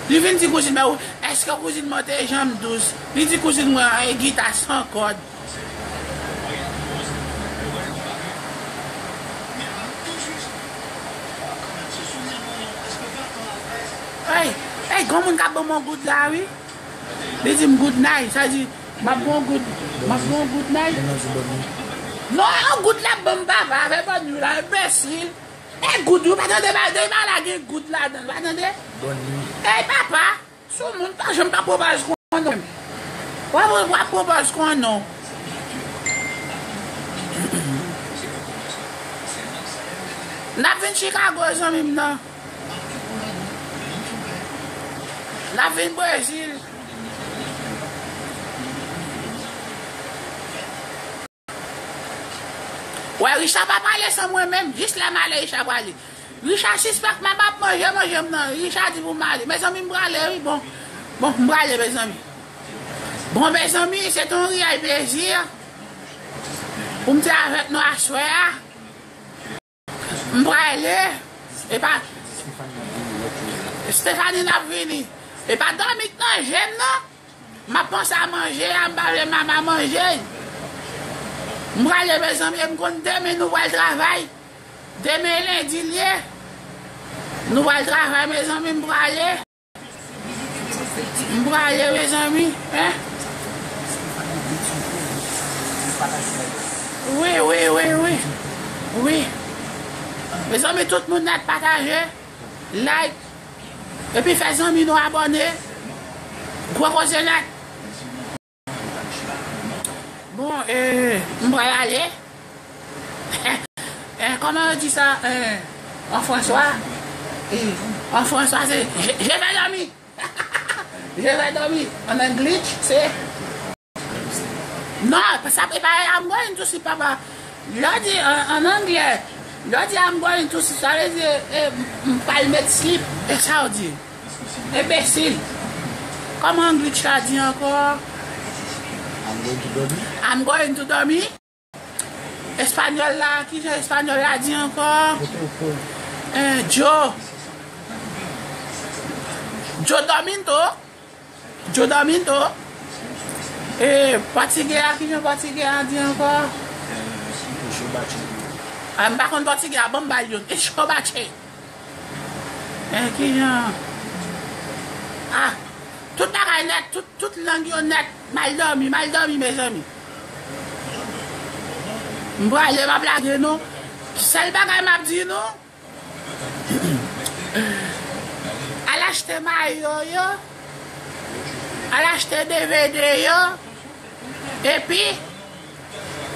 Li vin di kouzin mwen, èske kouzin mwen te janm dous? Li di kouzin mwen an, e gita san kòd. Ey, ey, gon moun k ap ban m yon goud la, wi. Li di m good night, sa di, m ap ban w goud, m ap ban w goud night. Non, yon goud l ap ban m, papa, avè bòn nwi la, enbesil. E goud, ou pa tande, ba, de ba la gen goud ladan, ou pa tande? Bòn nwi. Ey, papa, sou moun, pa janm pa pwopaz kon non. W ap, w ap pwopaz kon non. N ap vin Chicago, zanmi m nan. N ap vin Brezil. Wè, Richard pa prale san mwen menm. Jis lè m ale, Richard prale. Richard sispèk m ap manje manje m nan. Richard di pou m ale. Mezanmi, m prale, wi. Bon, bon, m prale, mezanmi. Bon, mezanmi, se te yon reyèl plezi pou m te avèk nou aswè a. M prale. E pa Stephanie n ap vini. E pa dòmi k nan je m, non. M ap panse a manje a, m pa vle mama manje. M prale, mezanmi, e m konn demen nou pral travay. Demen lendi l ye. Nou pral travay, mezanmi, m prale. M prale, mezanmi, en? Wi, wi, wi, wi. Wi. Mezanmi, tout moun nèt pataje, like, epi fè zanmi nou abòne. Gwo koze nèt. Bon, eh, m pral ale. Eh, kòman yo di sa, eh, an franswa? Eh, an franswa, se, je, je vais dormir. Je vais dormir. An English, se, non, sa e pa I'm going to sleep, papa. Lè w di, an, an anglè, lè w di I'm going to sleep, sa vle di, eh, m, m pral met sleep. E sa w di? Enbesil. Kòman English la di ankò? I'm going to dormir. I'm going to dormir. Espanyòl la, kijan espanyòl la di ankò? Eh, yo. Yo dormindo. Yo dormindo. Eh, pòtigè a, kijan pòtigè a di ankò? Ah, m pa konn pòtigè a, ban m ba l youn. Echobache. Eh, kijan? Ah, tout bagay nèt, tout, tout lang yo nèt. M al dòmi, m al dòmi, mezanmi. M prale, m ap lage nou. Sèl bagay m ap di nou, al achte mayo yo, al achte D V D yo, epi,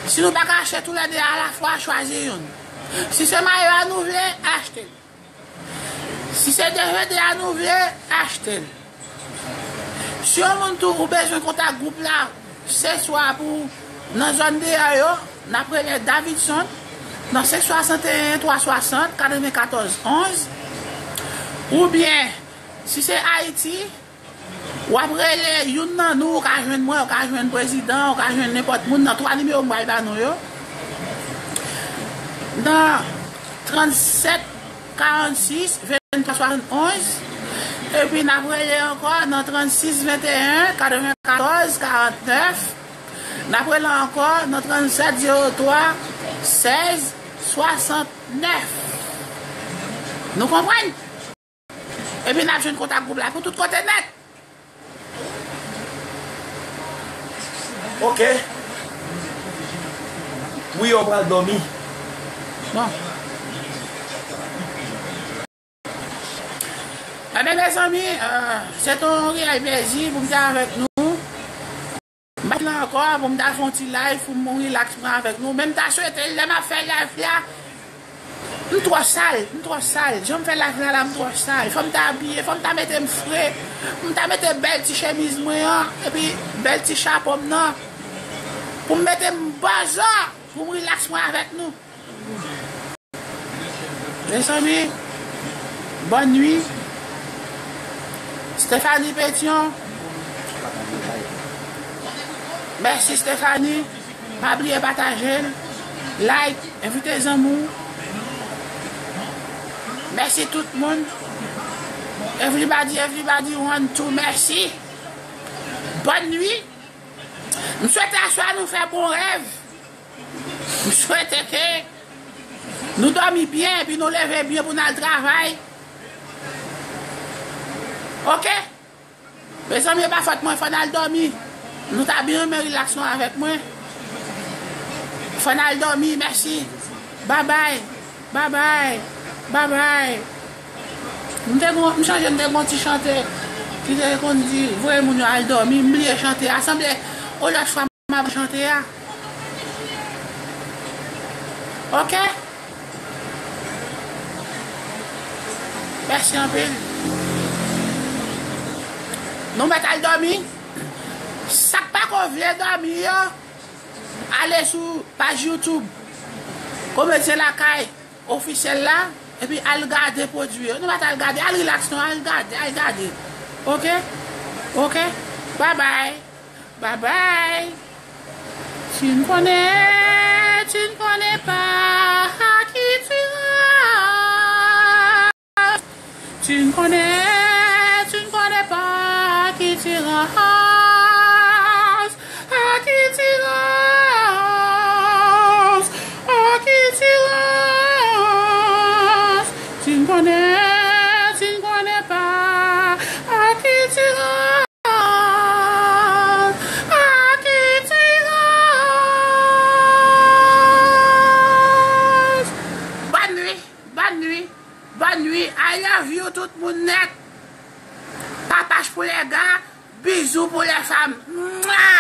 si nou pa ka achte toulède alafwa, chwazi youn. Si se mayo a nou vle, achte l. Si se D V D a nou vle, achte l. Si yon moun tou ou bezwen kontak gwoup la, se swa pou nan zòn deyò yo, n ap rele Davidson nan senk swasanteyen twa swasant katrevenkatòz onz, oubyen si se Ayiti, w ap rele youn nan nou, ou ka jwenn mwen, ou ka jwenn prezidan, ou ka jwenn nenpòt moun nan twa nimewo m pral ba nou yo. Nan trannsèt karannsis venntwa swasantonz, epi n ap rele ankò nan trannsis venteyen katrevenkatòz karantnèf. N ap rele ankò nan trannsèt zewo twa sèz swasantnèf. Nou konprann? Epi n ap jwenn kontak gwoup la pou tout kote nèt. Ok. Wi, yo pral dòmi. Bon. Enben, mezanmi, euh, se te yon reyèl plezi pou m te avèk nou. M pa t la ankò pou m ta fè yon ti live pou m rilaks mwen avèk nou. Men m ta swete lè m ap fè live la, m twò sal, m twò sal. Jan m fè live la, la, m twò sal. Fò m ta abiye, fò m ta mete m fre. M ta mete bèl ti chemiz mwen an, epi bèl ti chapo m nan. Pou m mete m bòzò, pou m rilaks mwen avèk nou. Mezanmi, bòn nwi. Stephanie Pétion. Mèsi, Stephanie. Pa bliye pataje l. Like, envite zanmi w. Mèsi tout moun. Everybody, everybody, one, two, mèsi. Bòn nwi. M swete aswè a nou fè bon rèv. M swete ke nou dòmi byen, epi nou leve byen pou n al travay. Ok? Mezanmi, e pa fòt mwen, fò n al dòmi. Nou ta byen renmen rilaks nou avèk mwen. Fò n al dòmi, mèsi. Babay, babay, babay. M te gon, m chonje m te gon ti chante ki te konn di, voye moun yo al dòmi, m bliye chante a. Sanble, yon lòt fwa m ap chante a. Ok? Mèsi anpil. Nou mèt al dòmi. Sa k pako vle dòmi yo, ale sou paj YouTube Komedyen Lakay Ofisyèl la, epi al gade pwodui yo. Nou mèt al gade, al rilaks non, al gade, al gade. Oke? Oke? Babay. Babay. Tu ne connais, tu ne connais pas qui tu rases. Tu ne connais, tu ne connais pas qui tu rases. À qui tu rases. À qui tu rases. Tu ne connais, tu ne connais pas à qui tu rases. Bonne nuit, bonne nuit, bonne nuit. I love you tout moun nèt. Papach pou lè ga, bizou pou lè fanm. Mwa!